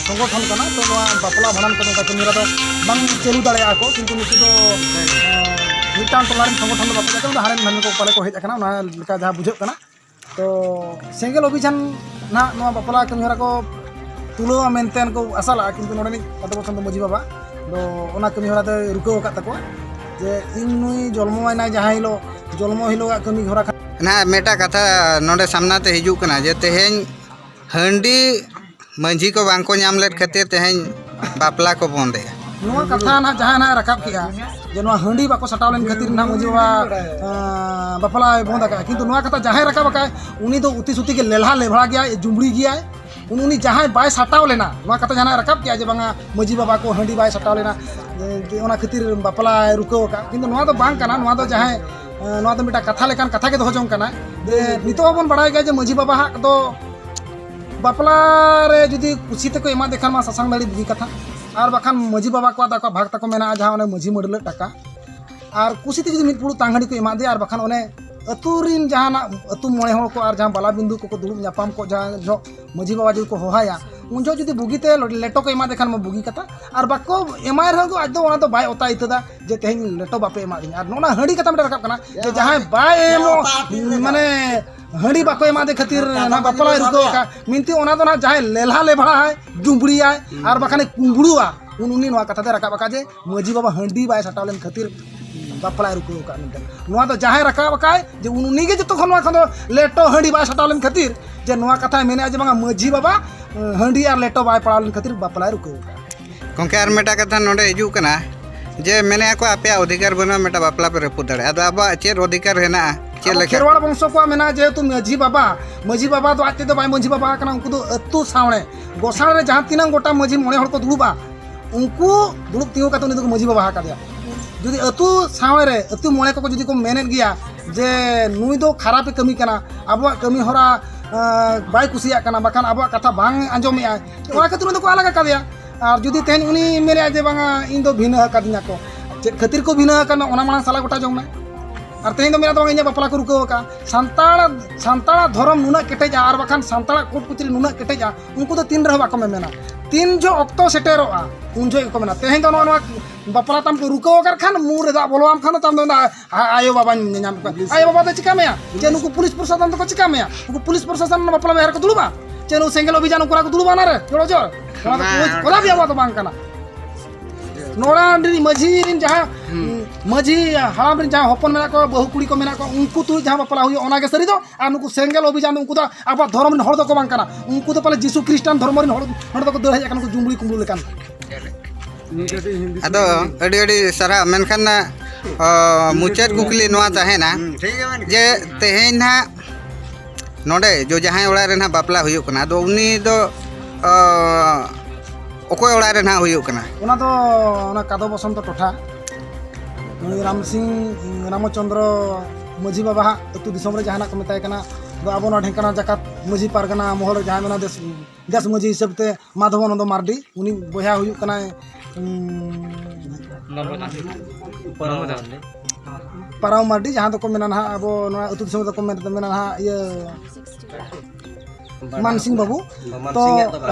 ᱥᱚᱝᱜᱚᱴᱷᱚᱱ ᱠᱟᱱᱟ, ᱛᱚ ᱱᱚᱣᱟ ᱵᱟᱯᱞᱟ ᱵᱷᱟᱸᱰᱟᱱ ᱠᱚ ᱱᱚᱝᱠᱟ ᱠᱟᱹᱢᱤ ᱦᱚᱨᱟ ᱫᱚ ᱵᱟᱝ ᱪᱟᱹᱞᱩ ᱫᱟᱲᱮᱭᱟᱜᱼᱟ ᱠᱚ, ᱠᱤᱱᱛᱩ ᱱᱩᱠᱩ ᱫᱚ ᱢᱤᱫᱴᱟᱝ ᱴᱚᱞᱟ ᱨᱮᱱ ᱥᱚᱝᱜᱚᱴᱷᱚᱱ ᱫᱚ ᱵᱟᱠᱚ ᱡᱟᱛᱮ ᱦᱟᱸᱰᱮ ᱱᱟᱰᱮ ᱠᱚ ᱯᱟᱞᱮ ᱠᱚ ᱦᱮᱡ ᱟᱠᱟᱱᱟ, ᱚᱱᱟ ᱞᱮᱠᱟ ᱡᱟᱦᱟᱸ ᱵᱩᱡᱷᱟᱹᱜ ᱠᱟᱱᱟ᱾ ᱛᱚ ᱥᱮᱸᱜᱮᱞ ᱚᱵᱷᱤᱡᱟᱱ ᱱᱟᱦᱟᱜ ᱱᱚᱣᱟ ᱵᱟᱯᱞᱟ ᱠᱟᱹᱢᱤ ᱦᱚᱨᱟ ᱠᱚ ᱛᱩᱞᱟᱹᱣᱟ ᱢᱮᱱᱛᱮ ᱠᱚ ᱟᱥᱟ ᱞᱟᱜᱼᱟ, ᱠᱤᱱᱛᱩ ᱱᱚᱰᱮᱱᱤᱡ ᱟᱛᱳ ᱵᱟᱥᱚᱱᱛᱚ ᱢᱟᱹᱡᱷᱤ ᱵᱟᱵᱟ ᱫᱚ ᱚᱱᱟ ᱠᱟᱹᱢᱤ ᱦᱚᱨᱟ ᱫᱚᱭ ᱨᱩᱠᱟᱹᱣ ᱟᱠᱟᱫ ᱛᱟᱠᱚᱣᱟ ᱡᱮ ᱤᱧ ᱱᱩᱭ ᱡᱚᱞᱢᱚᱭᱮᱱᱟᱭ ᱡᱟᱦᱟᱸ ᱦᱤᱞᱳᱜ, ᱡᱚᱞᱢᱚ ᱦᱤᱞᱳᱜᱟᱜ ᱠᱟᱹᱢᱤ ᱦᱚᱨᱟ ᱠᱷᱟᱱ ᱱᱟᱦᱟᱜ ᱢᱤᱫᱴᱟᱜ ᱠᱟᱛᱷᱟ ᱱᱚᱰᱮ ᱥᱟᱢᱱᱟ ᱛᱮ ᱦᱤᱡᱩᱜ ᱠᱟᱱᱟ ᱡᱮ ᱛᱮᱦᱮᱧ ᱦᱟᱺᱰᱤ ᱢᱟᱹᱡᱷᱤ ᱠᱚ ᱵᱟᱝ ᱠᱚ ᱧᱟᱢ ᱞᱮᱫ ᱠᱷᱟᱹᱛᱤᱨ ᱛᱮᱦᱮᱧ ᱵᱟᱯᱞᱟ ᱠᱚ ᱵᱚᱱᱫ ᱮᱜᱼᱟ᱾ ᱱᱚᱣᱟ ᱠᱟᱛᱷᱟ ᱱᱟᱦᱟᱜ ᱡᱟᱦᱟᱸᱭ ᱱᱟᱦᱟᱜ ᱨᱟᱠᱟᱵ ᱠᱮᱜᱼᱟ ᱡᱮ ᱱᱚᱣᱟ ᱦᱟᱺᱰᱤ ᱵᱟᱠᱚ ᱥᱟᱴᱟᱣ ᱞᱮᱱ ᱠᱷᱟᱹᱛᱤᱨ ᱱᱟᱦᱟᱜ ᱢᱟᱹᱡᱷᱤ ᱵᱟᱵᱟ ᱵᱟᱯᱞᱟᱭ ᱵᱚᱱᱫ ᱟᱠᱟᱫᱼᱟ, ᱠᱤᱱᱛᱩ ᱱᱚᱣᱟ ᱠᱟᱛᱷᱟ ᱡᱟᱦᱟᱸᱭ ᱨᱟᱠᱟᱵ ᱟᱠᱟᱫ ᱩᱱᱤ ᱫᱚ ᱩᱛᱤ ᱥᱩᱛᱤ ᱜᱮ ᱞᱮᱞᱦᱟ ᱞᱮᱵᱷᱲᱟ ᱜᱮᱭᱟᱭ, ᱡᱩᱢᱲᱤ ᱜᱮᱭᱟᱭ᱾ ᱩᱱᱤ ᱡᱟᱦᱟᱸᱭ ᱵᱟᱭ ᱥᱟᱴᱟᱣ ᱞᱮᱱᱟ, ᱱᱚᱣᱟ ᱠᱟᱛᱷᱟ ᱡᱟᱦᱟᱸᱭ ᱨᱟᱠᱟᱵ ᱠᱮᱜᱼᱟ ᱡᱮ ᱵᱟᱝᱟ ᱢᱟᱹᱡᱷᱤ ᱵᱟᱵᱟ ᱠᱚ ᱦᱟᱺᱰᱤ ᱵᱟᱭ ᱥᱟᱴᱟᱣ ᱞᱮᱱᱟ, ᱚᱱᱟ ᱠᱷᱟᱹᱛᱤᱨ ᱵᱟᱯᱞᱟᱭ ᱨᱩᱠᱟᱹᱣ ᱟᱠᱟᱫ, ᱠᱤᱱᱛᱩ ᱱᱚᱣᱟ ᱫᱚ ᱵᱟᱝ ᱠᱟᱱᱟ᱾ ᱱᱚᱣᱟ ᱫᱚ ᱡᱟᱦᱟᱸᱭ ᱱᱚᱣᱟ ᱫᱚ ᱢᱤᱫᱴᱟᱝ ᱠᱟᱛᱷᱟ ᱞᱮᱠᱟᱱ ᱠᱟᱛᱷᱟ ᱜᱮ ᱫᱚᱦᱚ ᱡᱚᱝ ᱠᱟᱱᱟ ᱡᱮ ᱱᱤᱛᱚᱜ ᱦᱚᱸᱵᱚᱱ ᱵᱟᱲᱟᱭ ᱜᱮᱭᱟ ᱡᱮ ᱢᱟᱹᱡᱷᱤ ᱵᱟᱵᱟ ᱦᱟᱜ ᱫᱚ ᱵᱟᱯᱞᱟ ᱨᱮ ᱡᱩᱫᱤ ᱠᱩᱥᱤ ᱛᱮᱠᱚ ᱮᱢᱟᱫᱮ ᱠᱷᱟᱱ ᱢᱟ ᱥᱟᱥᱟᱝ ᱫᱟᱲᱤ ᱵᱩᱜᱤ ᱠᱟᱛᱷᱟ, ᱟᱨ ᱵᱟᱠᱷᱟᱱ ᱢᱟᱹᱡᱷᱤ ᱵᱟᱵᱟ ᱠᱚᱣᱟᱜ ᱫᱚ ᱟᱠᱚᱣᱟᱜ ᱵᱷᱟᱜᱽ ᱛᱟᱠᱚ ᱢᱮᱱᱟᱜᱼᱟ, ᱡᱟᱦᱟᱸ ᱚᱱᱮ ᱢᱟᱹᱡᱷᱤ ᱢᱟᱹᱰᱞᱟᱹᱜ ᱴᱟᱠᱟ᱾ ᱟᱨ ᱠᱩᱥᱤ ᱛᱮ ᱡᱩᱫᱤ ᱢᱤᱫ ᱯᱷᱩᱲᱩᱜ ᱛᱟᱝ ᱦᱟᱺᱰᱤ ᱠᱚ ᱮᱢᱟᱫᱮᱭᱟ, ᱟᱨ ᱵᱟᱠᱷᱟᱱ ᱚᱱᱮ ᱟᱹᱛᱩ ᱨᱤᱱ ᱡᱟᱦᱟᱱᱟᱜ ᱟᱹᱛᱩ ᱢᱚᱬᱮ ᱦᱚᱲ ᱠᱚ ᱟᱨ ᱡᱟᱦᱟᱸ ᱵᱟᱞᱟ ᱵᱤᱱᱫᱩ ᱠᱚᱠᱚ ᱫᱩᱲᱩᱵ ᱧᱟᱯᱟᱢ ᱠᱚ ᱡᱟᱦᱟᱸ ᱡᱚᱦᱚᱜ ᱢᱟᱹᱡᱷᱤ ᱵᱟᱵᱟ ᱡᱩᱫᱤ ᱠᱚ ᱦᱚᱦᱟᱭᱟ, ᱩᱱ ᱡᱚᱦᱚᱜ ᱡᱩᱫᱤ ᱵᱩᱜᱤᱛᱮ ᱞᱮᱴᱚ ᱠᱚ ᱮᱢᱟᱫᱮ ᱠᱷᱟᱱ ᱢᱟ ᱵᱩᱜᱤ ᱠᱟᱛᱷᱟ, ᱟᱨ ᱵᱟᱠᱚ ᱮᱢᱟᱭ ᱨᱮᱦᱚᱸ ᱟᱡ ᱫᱚ ᱚᱱᱟ ᱫᱚ ᱵᱟᱭ ᱚᱛᱟ ᱤᱛᱟᱹᱫᱟ ᱡᱮ ᱛᱮᱦᱮᱧ ᱞᱮᱴᱚ ᱵᱟᱯᱮ ᱮᱢᱟᱫᱤᱧᱟ᱾ ᱟᱨ ᱱᱚᱜᱼᱚ ᱱᱟ ᱦᱟᱺᱰᱤ ᱠᱟᱛᱷᱟ ᱢᱤᱫᱴᱮᱱ ᱨᱟᱠᱟᱵ ᱠᱟᱱᱟ ᱡᱮ ᱡᱟᱦᱟᱸᱭ ᱵᱟᱭ ᱮᱢᱚᱜ, ᱢᱟᱱᱮ ᱦᱟᱺᱰᱤ ᱵᱟᱠᱚ ᱮᱢᱟᱫᱮ ᱠᱷᱟᱹᱛᱤᱨ ᱱᱚᱣᱟ ᱵᱟᱯᱞᱟᱭ ᱨᱩᱠᱟᱹᱣ ᱟᱠᱟᱫ, ᱢᱮᱱᱛᱮ ᱚᱱᱟ ᱫᱚ ᱱᱟᱦᱟᱜ ᱡᱟᱦᱟᱸᱭ ᱞᱮᱞᱦᱟ ᱞᱮᱵᱷᱲᱟᱭ, ᱡᱩᱢᱵᱲᱤᱭᱟᱭ, ᱟᱨ ᱵᱟᱠᱷᱟᱱᱮ ᱠᱩᱢᱵᱽᱲᱩᱣᱟ, ᱩᱱ ᱩᱱᱤ ᱱᱚᱣᱟ ᱠᱟᱛᱷᱟ ᱫᱚᱭ ᱨᱟᱠᱟᱵ ᱟᱠᱟᱫ ᱡᱮ ᱢᱟᱹᱡᱷᱤ ᱵᱟᱵᱟ ᱦᱟᱺᱰᱤ ᱵᱟᱭ ᱥᱟᱴᱟᱣ ᱞᱮᱱ ᱠᱷᱟᱹᱛᱤᱨ ᱵᱟᱯᱞᱟᱭ ᱨᱩᱠᱟᱹᱣ ᱟᱠᱟᱫ ᱢᱮᱱᱛᱮ᱾ ᱱᱚᱣᱟ ᱫᱚ ᱡᱟᱦᱟᱸᱭ ᱨᱟᱠᱟᱵ ᱟᱠᱟᱫ ᱡᱮ ᱩᱱ ᱩᱱᱤ ᱜᱮ ᱡᱚᱛᱚ ᱠᱷᱚᱱ ᱱᱚᱣᱟ ᱠᱷᱚᱱ ᱫᱚ ᱞᱮᱴᱚ ᱦᱟᱺᱰᱤ ᱵᱟᱭ ᱥᱟᱴᱟᱣ ᱞᱮᱱ ᱠᱷᱟᱹᱛᱤᱨ ᱡᱮ ᱱᱚᱣᱟ ᱠᱟᱛᱷᱟᱭ ᱢᱮᱱᱮᱫᱼᱟ ᱡᱮ ᱵᱟᱝᱟ ᱢᱟᱹᱡᱷᱤ ᱵᱟᱵᱟ ᱦᱟᱺᱰᱤ ᱟᱨ ᱞᱮᱴᱚ ᱵᱟᱭ ᱯᱟᱲᱟᱣ ᱞᱮᱱ ᱠᱷᱟᱹᱛᱤᱨ ᱵᱟᱯᱞᱟᱭ ᱨᱩᱠᱟᱹᱣ ᱟᱠᱟᱫ᱾ ᱜᱚᱢᱠᱮ, ᱟᱨ ᱢᱤᱫᱴᱟᱝ ᱠᱟᱛᱷᱟ ᱱᱚᱰᱮ ᱦᱤᱡᱩᱜ ᱠᱟᱱᱟ ᱡᱮ ᱢᱮᱱᱮᱫᱼᱟ ᱠᱚ ᱟᱯᱮᱭᱟᱜ ᱚᱫᱷᱤᱠᱟᱨ ᱵᱟᱹᱱᱩᱜᱼᱟ ᱢᱤᱫᱴᱟᱝ ᱵᱟᱯᱞᱟ ᱯᱮ ᱨᱟᱹᱯᱩᱫ ᱫᱟᱲᱮᱭᱟᱜᱼᱟ, ᱟᱫᱚ ᱟᱵᱚᱣᱟᱜ ᱪᱮᱫ ᱚᱫᱷᱤᱠᱟᱨ ᱦᱮᱱᱟᱜᱼᱟ? ᱪᱮᱫ ᱟᱵᱚ ᱞᱮᱠᱟ? ᱠᱷᱮᱨᱣᱟᱲ ᱵᱚᱝᱥᱚ ᱠᱚᱣᱟᱜ ᱢᱮᱱᱟᱜᱼᱟ, ᱡᱮᱦᱮᱛᱩ ᱢᱟᱹᱡᱷᱤ ᱵᱟᱵᱟ, ᱢᱟᱹᱡᱷᱤ ᱵᱟᱵᱟ ᱫᱚ ᱟᱡ ᱛᱮᱫᱚ ᱵᱟᱭ ᱢᱟᱹᱡᱷᱤ ᱵᱟᱵᱟ ᱟᱠᱟᱱᱟ, ᱩᱱᱠᱩ ᱫᱚ ᱟᱹᱛᱩ ᱥᱟᱶᱲᱮ ᱜᱚᱥᱟᱬ ᱨᱮ ᱡᱟᱦᱟᱸ ᱛᱤᱱᱟᱹᱜ ᱜᱚᱴᱟ ᱢᱟᱹᱡᱷᱤ ᱢᱚᱬᱮ ᱦᱚᱲ ᱠᱚ ᱫᱩᱲᱩᱵᱼᱟ, ᱩᱱᱠᱩ ᱫᱩᱲᱩᱵ ᱛᱤᱸᱜᱩ ᱠᱟᱛᱮ ᱩᱱᱤ ᱫᱚᱠᱚ ᱢᱟᱹᱡᱷᱤ ᱵᱟᱵᱟ ᱟᱠᱟᱫᱮᱭᱟ᱾ ᱡᱩᱫᱤ ᱟᱹᱛᱩ ᱥᱟᱶᱲᱮ ᱨᱮ ᱟᱹᱛᱩ ᱢᱚᱬᱮ ᱠᱚᱠᱚ ᱡᱩᱫᱤ ᱠᱚ ᱢᱮᱱᱮᱫ ᱜᱮᱭᱟ ᱡᱮ ᱱᱩᱭ ᱫᱚ ᱠᱷᱟᱨᱟᱯᱮ ᱠᱟᱹᱢᱤ ᱠᱟᱱᱟ, ᱟᱵᱚᱣᱟᱜ ᱠᱟᱹᱢᱤ ᱦᱚᱨᱟ ᱵᱟᱭ ᱠᱩᱥᱤᱭᱟᱜ ᱠᱟᱱᱟ, ᱵᱟᱠᱷᱟᱱ ᱟᱵᱚᱣᱟᱜ ᱠᱟᱛᱷᱟ ᱵᱟᱝ ᱟᱸᱡᱚᱢᱮᱫᱼᱟᱭ, ᱚᱱᱟ ᱠᱷᱟᱹᱛᱤᱨ ᱩᱱᱤ ᱫᱚᱠᱚ ᱟᱞᱟᱜ ᱟᱠᱟᱫᱮᱭᱟ᱾ ᱟᱨ ᱡᱩᱫᱤ ᱛᱮᱦᱮᱧ ᱩᱱᱤ ᱢᱮᱱᱮᱫᱼᱟ ᱡᱮ ᱵᱟᱝᱟ ᱤᱧ ᱫᱚ ᱵᱷᱤᱱᱟᱹ ᱟᱠᱟᱫᱤᱧᱟ ᱠᱚ, ᱪᱮᱫ ᱠᱷᱟᱹᱛᱤᱨ ᱠᱚ ᱵᱷᱤᱱᱟᱹ ᱟᱠᱟᱫ ᱢᱮᱭᱟ ᱚᱱᱟ ᱢᱟᱲᱟᱝ ᱥᱟᱞᱟ ᱜᱚᱴᱟ ᱡᱚᱝ ᱢᱮ᱾ ᱟᱨ ᱛᱮᱦᱮᱧ ᱫᱚ ᱢᱮᱱᱟ ᱫᱚ ᱵᱟᱝ, ᱤᱧᱟᱹᱜ ᱵᱟᱯᱞᱟ ᱠᱚ ᱨᱩᱠᱟᱹᱣ ᱟᱠᱟᱫᱼᱟ᱾ ᱥᱟᱱᱛᱟᱲ, ᱥᱟᱱᱛᱟᱲᱟᱜ ᱫᱷᱚᱨᱚᱢ ᱱᱩᱱᱟᱹᱜ ᱠᱮᱴᱮᱡᱼᱟ, ᱟᱨ ᱵᱟᱠᱷᱟᱱ ᱥᱟᱱᱛᱟᱲᱟᱜ ᱠᱳᱨᱴ ᱠᱚᱪᱟᱹᱨᱤ ᱱᱩᱱᱟᱹᱜ ᱠᱮᱴᱮᱡᱼᱟ, ᱩᱱᱠᱩ ᱫᱚ ᱛᱤᱱ ᱨᱮᱦᱚᱸ ᱵᱟᱠᱚ ᱢᱮᱢᱮᱱᱟ᱾ ᱛᱤᱱ ᱡᱚᱦᱚᱜ ᱚᱠᱛᱚ ᱥᱮᱴᱮᱨᱚᱜᱼᱟ, ᱩᱱ ᱡᱚᱦᱚᱜ ᱜᱮᱠᱚ ᱢᱮᱱᱟ᱾ ᱛᱮᱦᱮᱧ ᱫᱚ ᱱᱚᱜᱼᱚ ᱱᱚᱣᱟ ᱵᱟᱯᱞᱟ ᱛᱟᱢ ᱠᱚ ᱨᱩᱠᱟᱹᱣ ᱟᱠᱟᱫ ᱠᱷᱟᱱ, ᱢᱩ ᱨᱮ ᱫᱟᱜ ᱵᱚᱞᱚᱣᱟᱢ ᱠᱷᱟᱱ ᱫᱚ ᱛᱟᱢ ᱫᱚ ᱢᱮᱱᱫᱟ, "ᱟ-, ᱟᱭᱳ ᱵᱟᱵᱟᱧ ᱧᱟᱢ ᱠᱚᱣᱟ᱾" ᱟᱭᱳ ᱵᱟᱵᱟ ᱫᱚ ᱪᱤᱠᱟ ᱢᱮᱭᱟ? ᱪᱮ ᱱᱩᱠᱩ ᱯᱩᱞᱤᱥ ᱯᱨᱚᱥᱟᱥᱚᱱ ᱫᱚᱠᱚ ᱪᱤᱠᱟ ᱢᱮᱭᱟ? ᱩᱱᱠᱩ ᱯᱩᱞᱤᱥ ᱯᱨᱚᱥᱟᱥᱚᱱ ᱨᱮᱱᱟᱜ ᱵᱟᱯᱞᱟ ᱵᱤᱦᱟᱹ ᱨᱮᱠᱚ ᱫᱩᱲᱩᱵᱟ? ᱪᱮ ᱱᱩᱠᱩ ᱥᱮᱸᱜᱮᱞ ᱚᱵᱷᱤᱡᱟᱱ ᱩᱱᱠᱩ ᱠᱚ ᱫᱩᱲᱩᱵᱟ ᱚᱱᱟ ᱨᱮ ᱡᱚᱲᱚ ᱡᱚᱲ? ᱚᱱᱟ ᱫᱚ ᱠᱚᱫᱟ ᱵᱤᱦᱟᱹ ᱫᱚ ᱵᱟᱝ ᱠᱟᱱᱟ᱾ ᱱᱚᱣᱟ ᱨᱤᱱ ᱢᱟᱹᱡᱷᱤ ᱨᱤᱱ ᱡᱟᱦᱟᱸ, ᱢᱟᱹᱡᱷᱤ ᱦᱟᱲᱟᱢ ᱨᱤᱱ ᱡᱟᱦᱟᱸ ᱦᱚᱯᱚᱱ ᱢᱮᱱᱟᱜ ᱠᱚᱣᱟ, ᱵᱟᱹᱦᱩ ᱠᱩᱲᱤ ᱠᱚ ᱢᱮᱱᱟᱜ ᱠᱚᱣᱟ, ᱩᱱᱠᱩ ᱛᱩᱞᱩᱡ ᱡᱟᱦᱟᱸ ᱵᱟᱯᱞᱟ ᱦᱩᱭᱩᱜᱼᱟ, ᱚᱱᱟ ᱜᱮ ᱥᱟᱹᱨᱤ ᱫᱚ᱾ ᱟᱨ ᱱᱩᱠᱩ ᱥᱮᱸᱜᱮᱞ ᱚᱵᱷᱤᱡᱟᱱ ᱫᱚ, ᱩᱱᱠᱩ ᱫᱚ ᱟᱵᱚᱣᱟᱜ ᱫᱷᱚᱨᱚᱢ ᱨᱤᱱ ᱦᱚᱲ ᱫᱚᱠᱚ ᱵᱟᱝ ᱠᱟᱱᱟ᱾ ᱩᱱᱠᱩ ᱫᱚ ᱯᱟᱞᱮ ᱡᱤᱥᱩ ᱠᱷᱨᱤᱥᱴᱟᱱ ᱫᱷᱚᱨᱢᱚ ᱨᱤᱱ ᱦᱚᱲ, ᱱᱚᱰᱮ ᱫᱚᱠᱚ ᱫᱟᱹᱲ ᱦᱮᱡ ᱟᱠᱟᱱᱟ, ᱩᱱᱠᱩ ᱡᱩᱢᱵᱽᱲᱤ ᱠᱩᱢᱵᱽᱲᱩ ᱞᱮᱠᱟᱱ᱾ ᱟᱫᱚ ᱟᱹᱰᱤ ᱟᱹᱰᱤ ᱥᱟᱨᱦᱟᱣ᱾ ᱢᱮᱱᱠᱷᱟᱱ, ᱚ, ᱢᱩᱪᱟᱹᱫ ᱠᱩᱠᱞᱤ ᱱᱚᱣᱟ ᱛᱟᱦᱮᱱᱟ ᱡᱮ ᱛᱮᱦᱮᱧ ᱱᱟᱦᱟᱜ ᱱᱚᱰᱮ ᱡᱚ ᱡᱟᱦᱟᱸᱭ ᱚᱲᱟᱜ ᱨᱮ ᱱᱟᱦᱟᱜ ᱵᱟᱯᱞᱟ ᱦᱩᱭᱩᱜ ᱠᱟᱱᱟ, ᱟᱫᱚ ᱩᱱᱤ ᱫᱚ, ᱚ, ᱚᱠᱚᱭ ᱚᱲᱟᱜ ᱨᱮ ᱱᱟᱦᱟᱜ ᱦᱩᱭᱩᱜ ᱠᱟᱱᱟ? ᱚᱱᱟ ᱫᱚ ᱚᱱᱟ ᱠᱟᱫᱚ ᱵᱚᱥᱚᱱᱛᱚ ᱴᱚᱴᱷᱟ, ᱩᱱᱤ ᱨᱟᱢ ᱥᱤᱝ, ᱨᱟᱢᱪᱚᱸᱫᱽᱨᱚ ᱢᱟᱹᱡᱷᱤ ᱵᱟᱵᱟ ᱦᱟᱸᱜ ᱟᱹᱛᱩ ᱫᱤᱥᱚᱢ ᱨᱮ ᱡᱟᱦᱟᱱᱟᱜ ᱠᱚ ᱢᱮᱛᱟᱭ ᱠᱟᱱᱟ᱾ ᱟᱫᱚ ᱟᱵᱚ ᱱᱚᱣᱟ ᱰᱷᱮᱝᱠᱟᱱᱟᱞ ᱡᱟᱠᱟᱛ ᱢᱟᱹᱡᱷᱤ ᱯᱟᱨᱜᱟᱱᱟ ᱢᱚᱦᱚᱞ ᱨᱮ ᱡᱟᱦᱟᱸᱭ ᱢᱮᱱᱟᱭ ᱫᱮᱥ, ᱫᱮᱥ ᱢᱟᱹᱡᱷᱤ ᱦᱤᱥᱟᱹᱵ ᱛᱮ ᱢᱟᱫᱷᱚᱵᱟᱱᱚᱱᱫᱚ ᱢᱟᱨᱰᱤ, ᱩᱱᱤ ᱵᱚᱭᱦᱟ ᱦᱩᱭᱩᱜ ᱠᱟᱱᱟᱭ, ᱩᱸ, ᱯᱟᱨᱟᱣ ᱢᱟᱨᱰᱤ, ᱡᱟᱦᱟᱸ ᱫᱚᱠᱚ ᱢᱮᱱᱟ ᱱᱟᱦᱟᱜ, ᱟᱵᱚ ᱱᱚᱣᱟ ᱟᱹᱛᱩ ᱫᱤᱥᱚᱢ ᱨᱮᱫᱚ ᱠᱚ ᱢᱮᱱ, ᱢᱮᱱᱟ ᱱᱟᱦᱟᱜ ᱤᱭᱟᱹ ᱢᱟᱱᱥᱤᱝ ᱵᱟᱹᱵᱩ᱾ ᱛᱚ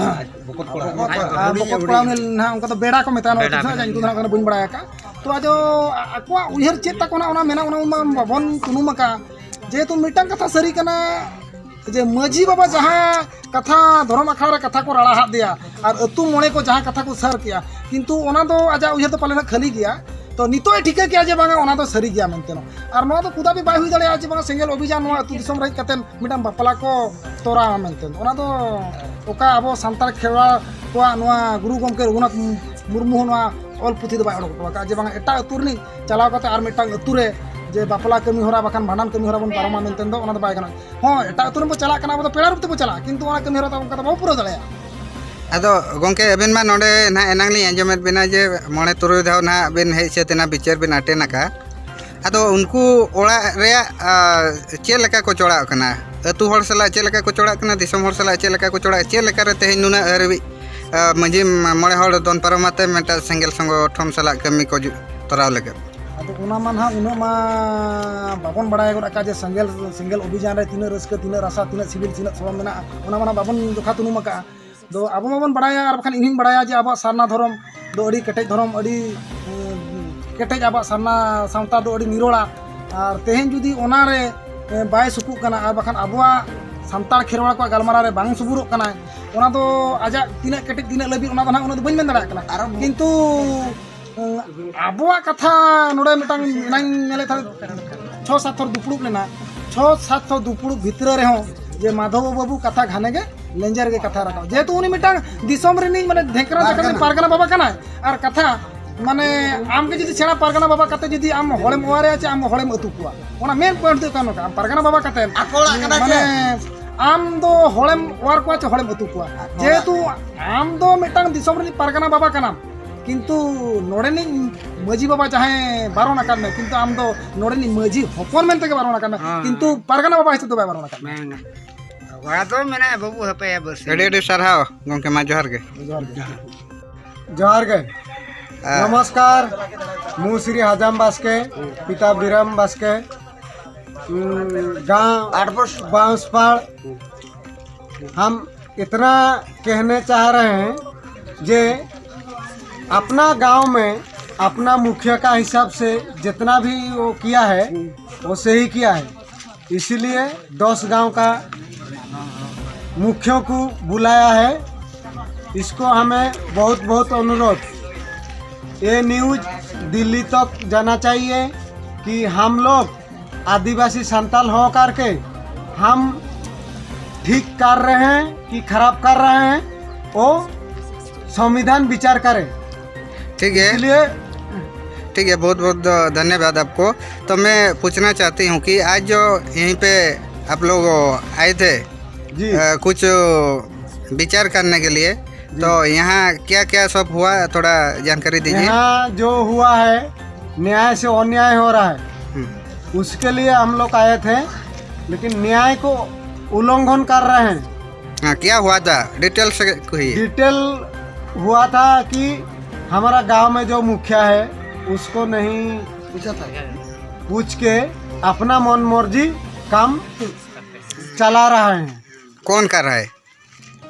ᱵᱚᱠᱚᱛ ᱠᱚᱲᱟ ᱩᱱᱤ ᱱᱟᱦᱟᱜ ᱚᱱᱠᱟ ᱫᱚ ᱵᱮᱲᱟ ᱠᱚ ᱢᱮᱛᱟᱭᱟ, ᱱᱚᱣᱟ ᱟᱹᱛᱩ ᱫᱤᱥᱚᱢ ᱨᱮᱭᱟᱜ ᱧᱩᱛᱩᱢ ᱫᱚ ᱱᱟᱦᱟᱜ ᱚᱱᱠᱟ ᱫᱚ ᱵᱟᱹᱧ ᱵᱟᱲᱟᱭ ᱟᱠᱟᱫ᱾ ᱛᱚ ᱟᱫᱚ ᱟᱠᱚᱣᱟᱜ ᱩᱭᱦᱟᱹᱨ ᱪᱮᱫ ᱛᱟᱠᱚ ᱱᱟᱦᱟᱜ ᱚᱱᱟ ᱢᱮᱱᱟᱜᱼᱟ, ᱚᱱᱟ ᱢᱟ ᱵᱟᱵᱚᱱ ᱛᱩᱱᱩᱢ ᱟᱠᱟᱫᱼᱟ᱾ ᱡᱮᱦᱮᱛᱩ ᱢᱤᱫᱴᱟᱝ ᱠᱟᱛᱷᱟ ᱥᱟᱹᱨᱤ ᱠᱟᱱᱟ, ᱡᱮ ᱢᱟᱹᱡᱷᱤ ᱵᱟᱵᱟ ᱡᱟᱦᱟᱸ ᱠᱟᱛᱷᱟ ᱫᱷᱚᱨᱚᱢ ᱟᱠᱷᱲᱟ ᱨᱮ ᱠᱟᱛᱷᱟ ᱠᱚ ᱨᱟᱲᱟ ᱦᱟᱫ ᱫᱮᱭᱟ ᱟᱨ ᱟᱹᱛᱩ ᱢᱚᱬᱮ ᱠᱚ ᱡᱟᱦᱟᱸ ᱠᱟᱛᱷᱟ ᱠᱚ ᱥᱟᱹᱨ ᱠᱮᱜᱼᱟ, ᱠᱤᱱᱛᱩ ᱚᱱᱟ ᱫᱚ ᱟᱡᱟᱜ ᱩᱭᱦᱟᱹᱨ ᱫᱚ ᱯᱟᱞᱮᱱ ᱠᱷᱟᱹᱞᱤ ᱜᱮᱭᱟ᱾ ᱛᱚ ᱱᱤᱛᱚᱜ ᱮ ᱴᱷᱤᱠᱟᱹ ᱠᱮᱜᱼᱟ ᱡᱮ ᱵᱟᱝᱟ, ᱚᱱᱟ ᱫᱚ ᱥᱟᱹᱨᱤ ᱜᱮᱭᱟ ᱢᱮᱱᱛᱮ᱾ ᱟᱨ ᱱᱚᱣᱟ ᱫᱚ ᱠᱩᱫᱟ ᱵᱤ ᱵᱟᱭ ᱦᱩᱭ ᱫᱟᱲᱮᱭᱟᱜᱼᱟ ᱡᱮ ᱵᱟᱝᱟ ᱥᱮᱸᱜᱮᱞ ᱚᱵᱷᱤᱡᱟᱱ ᱱᱚᱣᱟ ᱟᱹᱛᱩ ᱫᱤᱥᱚᱢ ᱨᱮ ᱦᱮᱡ ᱠᱟᱛᱮ ᱢᱤᱫᱴᱟᱝ ᱵᱟᱯᱞᱟ ᱠᱚ ᱛᱚᱨᱟᱣᱟ ᱢᱮᱱᱛᱮ᱾ ᱚᱱᱟ ᱫᱚ ᱚᱠᱟ ᱟᱵᱚ ᱥᱟᱱᱛᱟᱲ ᱠᱷᱮᱨᱣᱟᱲ ᱠᱚᱣᱟᱜ ᱱᱚᱣᱟ ᱜᱩᱨᱩ ᱜᱚᱢᱠᱮ ᱨᱚᱜᱷᱩᱱᱟᱛᱷ ᱢᱩᱨᱢᱩ ᱦᱚᱸ ᱱᱚᱣᱟ ᱚᱞ ᱯᱩᱛᱷᱤ ᱫᱚ ᱵᱟᱭ ᱚᱰᱚᱠ ᱦᱚᱴᱚ ᱟᱠᱟᱫᱼᱟ ᱡᱮ ᱵᱟᱝᱟ ᱮᱴᱟᱜ ᱟᱹᱛᱩ ᱨᱤᱱᱤᱡ ᱪᱟᱞᱟᱣ ᱠᱟᱛᱮ ᱟᱨ ᱢᱤᱫᱴᱟᱝ ᱟᱹᱛᱩ ᱨᱮ ᱡᱮ ᱵᱟᱯᱞᱟ ᱠᱟᱹᱢᱤ ᱦᱚᱨᱟ ᱵᱟᱠᱷᱟᱱ ᱵᱷᱟᱸᱰᱟᱱ ᱠᱟᱹᱢᱤ ᱦᱚᱨᱟ ᱵᱚᱱ ᱯᱟᱨᱚᱢᱟ ᱢᱮᱱᱛᱮ ᱫᱚ ᱚᱱᱟ ᱫᱚ ᱵᱟᱭ ᱜᱟᱱᱚᱜᱼᱟ᱾ ᱦᱚᱸ, ᱮᱴᱟᱜ ᱟᱹᱛᱩ ᱨᱮᱱ ᱵᱚ ᱪᱟᱞᱟᱜ ᱠᱟᱱᱟ, ᱟᱵᱚ ᱫᱚ ᱯᱮᱲᱟ ᱨᱩᱯ ᱛᱮᱵᱚ ᱪᱟᱞᱟᱜᱼᱟ, ᱠᱤᱱᱛᱩ ᱚᱱᱟ ᱠᱟᱹᱢᱤ ᱦᱚᱨᱟ ᱫᱚ ᱚᱱᱠᱟ ᱫᱚ ᱵᱟᱵᱚ ᱯᱩᱨᱟᱹᱣ ᱫᱟᱲᱮᱭᱟᱜᱼᱟ᱾ ᱟᱫᱚ ᱜᱚᱢᱠᱮ, ᱟᱵᱮᱱ ᱢᱟ ᱱᱚᱰᱮ ᱱᱟᱦᱟᱜ ᱮᱱᱟᱝ ᱞᱤᱧ ᱟᱸᱡᱚᱢᱮᱫ ᱵᱮᱱᱟ ᱡᱮ ᱢᱚᱬᱮ ᱛᱩᱨᱩᱭ ᱫᱷᱟᱣ ᱱᱟᱦᱟᱜ ᱵᱮᱱ ᱦᱮᱡ ᱥᱟᱹᱛ ᱮᱱᱟ, ᱵᱤᱪᱟᱹᱨ ᱵᱮᱱ ᱟᱴᱮᱱ ᱟᱠᱟᱫᱼᱟ᱾ ᱟᱫᱚ ᱩᱱᱠᱩ ᱚᱲᱟᱜ ᱨᱮᱭᱟᱜ, ᱟ, ᱪᱮᱫ ᱞᱮᱠᱟ ᱠᱚ ᱪᱚᱲᱟᱜ ᱠᱟᱱᱟ? ᱟᱹᱛᱩ ᱦᱚᱲ ᱥᱟᱞᱟᱜ ᱪᱮᱫ ᱞᱮᱠᱟ ᱠᱚ ᱪᱚᱲᱟᱜ ᱠᱟᱱᱟ? ᱫᱤᱥᱚᱢ ᱦᱚᱲ ᱥᱟᱞᱟᱜ ᱪᱮᱫ ᱞᱮᱠᱟ ᱠᱚ ᱪᱚᱲᱟᱜᱼᱟ? ᱪᱮᱫ ᱞᱮᱠᱟ ᱨᱮ ᱛᱮᱦᱮᱧ ᱱᱩᱱᱟᱹᱜ ᱦᱟᱹᱵᱤᱡ, ᱟ, ᱢᱟᱹᱡᱷᱤ ᱢᱚᱬᱮ ᱦᱚᱲ ᱫᱚᱱ ᱯᱟᱨᱚᱢ ᱟᱛᱮ ᱢᱤᱫᱴᱟᱝ ᱥᱮᱸᱜᱮᱞ ᱥᱚᱝᱜᱚᱴᱷᱚᱱ ᱥᱟᱞᱟᱜ ᱠᱟᱹᱢᱤ ᱠᱚ ᱡᱩ-, ᱛᱚᱨᱟᱣ ᱞᱟᱹᱜᱤᱫ? ᱟᱫᱚ ᱚᱱᱟ ᱢᱟ ᱱᱟᱦᱟᱜ ᱩᱱᱟᱹᱜ ᱢᱟ ᱵᱟᱵᱚᱱ ᱵᱟᱲᱟᱭ ᱜᱚᱫ ᱟᱠᱟᱫ ᱡᱮ ᱥᱮᱸᱜᱮᱞ, ᱥᱮᱸᱜᱮᱞ ᱚᱵᱷᱤᱡᱟᱱ ᱨᱮ ᱛᱤᱱᱟᱹᱜ ᱨᱟᱹᱥᱠᱟᱹ, ᱛᱤᱱᱟᱹᱜ ᱨᱟᱥᱟ, ᱛᱤᱱᱟᱹᱜ ᱥᱤᱵᱤᱞ, ᱛᱤᱱᱟᱹᱜ ᱥᱚᱲᱚᱢ ᱢᱮᱱᱟᱜᱼᱟ, ᱚᱱᱟ ᱢᱟ ᱱᱟᱦᱟᱜ ᱵᱟᱵᱚᱱ ᱡᱚᱠᱷᱟ ᱛᱩᱱᱩᱢ ᱟᱠᱟᱫᱼᱟ᱾ ᱫᱚ ᱟᱵᱚ ᱢᱟᱵᱚᱱ ᱵᱟᱲᱟᱭᱟ, ᱟᱨ ᱵᱟᱠᱷᱟᱱ ᱤᱧ ᱦᱚᱧ ᱵᱟᱲᱟᱭᱟ ᱡᱮ ᱟᱵᱚᱣᱟᱜ ᱥᱟᱨᱱᱟ ᱫᱷᱚᱨᱚᱢ ᱫᱚ ᱟᱹᱰᱤ ᱠᱮᱴᱮᱡ ᱫᱷᱚᱨᱚᱢ, ᱟᱹᱰᱤ, ᱮᱸ, ᱠᱮᱴᱮᱡ ᱟᱵᱚᱣᱟᱜ ᱥᱟᱨᱱᱟ ᱥᱟᱶᱛᱟ ᱫᱚ ᱟᱹᱰᱤ ᱱᱤᱨᱚᱲᱟ᱾ ᱟᱨ ᱛᱮᱦᱮᱧ ᱡᱩᱫᱤ ᱚᱱᱟᱨᱮ, ᱮᱸ, ᱵᱟᱭ ᱥᱩᱠᱩᱜ ᱠᱟᱱᱟ, ᱟᱨ ᱵᱟᱠᱷᱟᱱ ᱟᱵᱚᱣᱟᱜ ᱥᱟᱱᱛᱟᱲ ᱠᱷᱮᱨᱣᱟᱲ ᱠᱚᱣᱟᱜ ᱜᱟᱞᱢᱟᱨᱟᱣ ᱨᱮ ᱵᱟᱝ ᱥᱩᱵᱩᱨᱚᱜ ᱠᱟᱱᱟ, ᱚᱱᱟ ᱫᱚ ᱟᱡᱟᱜ ᱛᱤᱱᱟᱹᱜ ᱠᱮᱴᱮᱡ, ᱛᱤᱱᱟᱹᱜ ᱞᱟᱹᱵᱤᱫ, ᱚᱱᱟ ᱫᱚ ᱱᱟᱦᱟᱜ ᱩᱱᱟᱹᱜ ᱫᱚ ᱵᱟᱹᱧ ᱢᱮᱱ ᱫᱟᱲᱮᱭᱟᱜ ᱠᱟᱱᱟ᱾ ᱟᱨᱚ ᱠᱤᱱᱛᱩ ᱟᱵᱚᱣᱟᱜ ᱠᱟᱛᱷᱟ ᱱᱚᱰᱮ ᱢᱤᱫᱴᱟᱝ ᱮᱱᱟᱝ ᱧᱮᱞᱮᱫ ᱛᱟᱦᱮᱸᱫ, ᱪᱷᱚ ᱥᱟᱛ ᱛᱷᱚᱨ ᱫᱩᱯᱲᱩᱵ ᱞᱮᱱᱟ᱾ ᱪᱷᱚ ᱥᱟᱛ ᱛᱷᱚᱨ ᱫᱩᱯᱲᱩᱵ ᱵᱷᱤᱛᱨᱤ ᱨᱮᱦᱚᱸ ᱡᱮ ᱢᱟᱫᱷᱚᱵ ᱵᱟᱹᱵᱩ ᱠᱟᱛᱷᱟ ᱜᱷᱟᱱᱮ ᱜᱮ ᱞᱮᱸᱡᱮᱨ ᱜᱮ ᱠᱟᱛᱷᱟ ᱨᱟᱠᱟᱵ, ᱡᱮᱦᱮᱛᱩ ᱩᱱᱤ ᱢᱤᱫᱴᱟᱝ ᱫᱤᱥᱚᱢ ᱨᱤᱱᱤᱡ, ᱢᱟᱱᱮ, ᱰᱷᱮᱸᱠᱨᱟ ᱡᱟᱠᱟᱛ ᱨᱤᱱᱤᱡ ᱯᱟᱨᱜᱟᱱᱟ ᱵᱟᱵᱟ ᱠᱟᱱᱟᱭ᱾ ᱟᱨ ᱠᱟᱛᱷᱟ, ᱢᱟᱱᱮ, ᱟᱢ ᱜᱮ ᱡᱩᱫᱤ ᱥᱮᱬᱟ ᱯᱟᱨᱜᱟᱱᱟ ᱵᱟᱵᱟ ᱠᱟᱛᱮ ᱡᱩᱫᱤ ᱟᱢ ᱦᱚᱲᱮᱢ ᱚᱣᱟᱨᱮᱭᱟ ᱪᱮ ᱟᱢ ᱦᱚᱲᱮᱢ ᱟᱹᱛᱩ ᱠᱚᱣᱟ, ᱚᱱᱟ ᱢᱮᱱ ᱯᱚᱭᱮᱱᱴ ᱫᱚ ᱦᱩᱭᱩᱜ ᱠᱟᱱᱟ ᱱᱚᱝᱠᱟ, ᱟᱢ ᱯᱟᱨᱜᱟᱱᱟ ᱵᱟᱵᱟ ᱠᱟᱛᱮ, ᱟᱠᱚ ᱚᱲᱟᱜ ᱠᱟᱱᱟ ᱢᱟᱱᱮ, ᱪᱮ? ᱟᱢ ᱫᱚ ᱦᱚᱲᱮᱢ ᱚᱣᱟᱨ ᱠᱚᱣᱟ ᱪᱮ ᱦᱚᱲᱮᱢ ᱟᱹᱛᱩ ᱠᱚᱣᱟ? ᱟᱠᱚ ᱚᱲᱟᱜ ᱡᱮᱦᱮᱛᱩ ᱟᱢ ᱫᱚ ᱢᱤᱫᱴᱟᱝ ᱫᱤᱥᱚᱢ ᱨᱤᱱᱤᱡ ᱯᱟᱨᱜᱟᱱᱟ ᱵᱟᱵᱟ ᱠᱟᱱᱟᱢ, ᱠᱤᱱᱛᱩ ᱱᱚᱰᱮᱱᱤᱡ ᱢᱟᱹᱡᱷᱤ ᱵᱟᱵᱟ ᱡᱟᱦᱟᱸᱭ ᱵᱟᱨᱚᱱ ᱟᱠᱟᱫ ᱢᱮ, ᱠᱤᱱᱛᱩ ᱟᱢ ᱫᱚ ᱱᱚᱰᱮᱱᱤᱡ ᱢᱟᱹᱡᱷᱤ ᱦᱚᱯᱚᱱ ᱢᱮᱱᱛᱮ ᱜᱮ ᱵᱟᱨᱚᱱ ᱟᱠᱟᱫ ᱢᱮ, ᱦᱮᱸ᱾ ᱠᱤᱱᱛᱩ ᱯᱟᱨᱜᱟᱱᱟ ᱵᱟᱵᱟ ᱦᱤᱥᱟᱹᱵ ᱫᱚ ᱵᱟᱭ ᱵᱟᱨᱚᱱ ᱟᱠᱟᱫ ᱢᱮ᱾ ᱵᱟᱝᱟ᱾ ᱚᱲᱟᱜ ᱫᱚ ᱢᱮᱱᱟᱭᱟ ᱵᱟᱹᱵᱩ, ᱦᱟᱯᱮᱭᱟ ᱵᱟᱹᱥᱤ᱾ ᱟᱹᱰᱤ ᱟᱹᱰᱤ ᱥᱟᱨᱦᱟᱣ ᱜᱚᱢᱠᱮ, ᱢᱟ ᱡᱚᱦᱟᱨ ᱜᱮ᱾ ᱡᱚᱦᱟᱨ ᱜᱮ᱾ ᱡᱚᱦᱟᱨ ᱜᱮ᱾ ᱦᱮᱸ᱾ नमस्कार, ମୁଁ श्री हजाम बास्के, पिता बिरम बास्के, उम, गांव आठ वर्ष। बांसपाड़। हम इतना कहने चाह रहे हैं जे अपना गांव में अपना मुखिया का हिसाब से जितना भी वो किया है, वो सही किया है। इसीलिए दस गांव का मुखियों को बुलाया है। इसको हमें बहुत बहुत अनुरोध, ये न्यूज़ दिल्ली तक जाना चाहिए कि हम लोग आदिवासी संताल हो करके हम ठीक कर रहे हैं कि खराब कर रहे हैं, वो संविधान विचार करे। ठीक है। इसलिए ठीक है, बहुत बहुत ध-, धन्यवाद आपको। तो मैं पूछना चाहती हूँ कि आज जो यहीं पे आप लोग आए थे, जी। अ, कुछ विचार करने के लिए, जी। तो यहाँ क्या क्या सब हुआ, थोड़ा जानकारी दीजिए। यहाँ जो हुआ है, न्याय से अन्याय हो रहा है, हम्म। उसके लिए हम लोग आए थे, लेकिन न्याय को उल्लंघन कर रहे हैं। हाँ, क्या हुआ था? डिटेल से कहिए। डिटेल हुआ था कि हमारा गांव में जो मुखिया है, उसको नहीं पूछ के अपना मन मर्जी काम चला रहा है। कौन कर रहा है?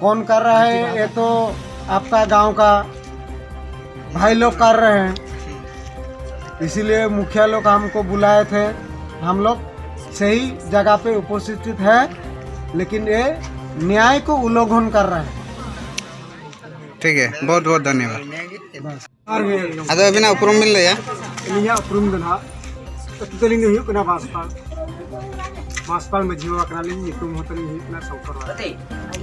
कौन कर रहा है? ये तो आपका गांव का भाई लोग कर रहे हैं, इसीलिए मुखिया लोग हमको बुलाए थे। हम लोग सही जगह पे उपस्थित है, लेकिन ये न्याय को उल्लंघन कर रहा है। ठीक है, बहुत बहुत धन्यवाद। ᱟᱫᱚ ᱟᱹᱵᱤᱱᱟᱜ ᱩᱯᱨᱩᱢ ᱵᱤᱱ ᱞᱟᱹᱭᱟ? ᱟᱹᱞᱤᱧᱟᱜ ᱩᱯᱨᱩᱢ ᱫᱚ ᱱᱟᱦᱟᱜ, ᱟᱹᱛᱩ ᱛᱟᱹᱞᱤᱧ ᱫᱚ ᱦᱩᱭᱩᱜ ᱠᱟᱱᱟ ᱵᱟᱸᱥᱯᱟᱲ᱾ ᱵᱟᱸᱥᱯᱟᱲ ᱢᱟᱹᱡᱷᱤ ᱵᱟᱵᱟ ᱠᱟᱱᱟᱞᱤᱧ, ᱧᱩᱛᱩᱢ ᱦᱚᱸ ᱛᱟᱹᱞᱤᱧ ᱦᱩᱭᱩᱜ ᱠᱟᱱᱟ ᱥᱚᱝᱠᱚᱨ ᱵᱟᱥᱠᱮ᱾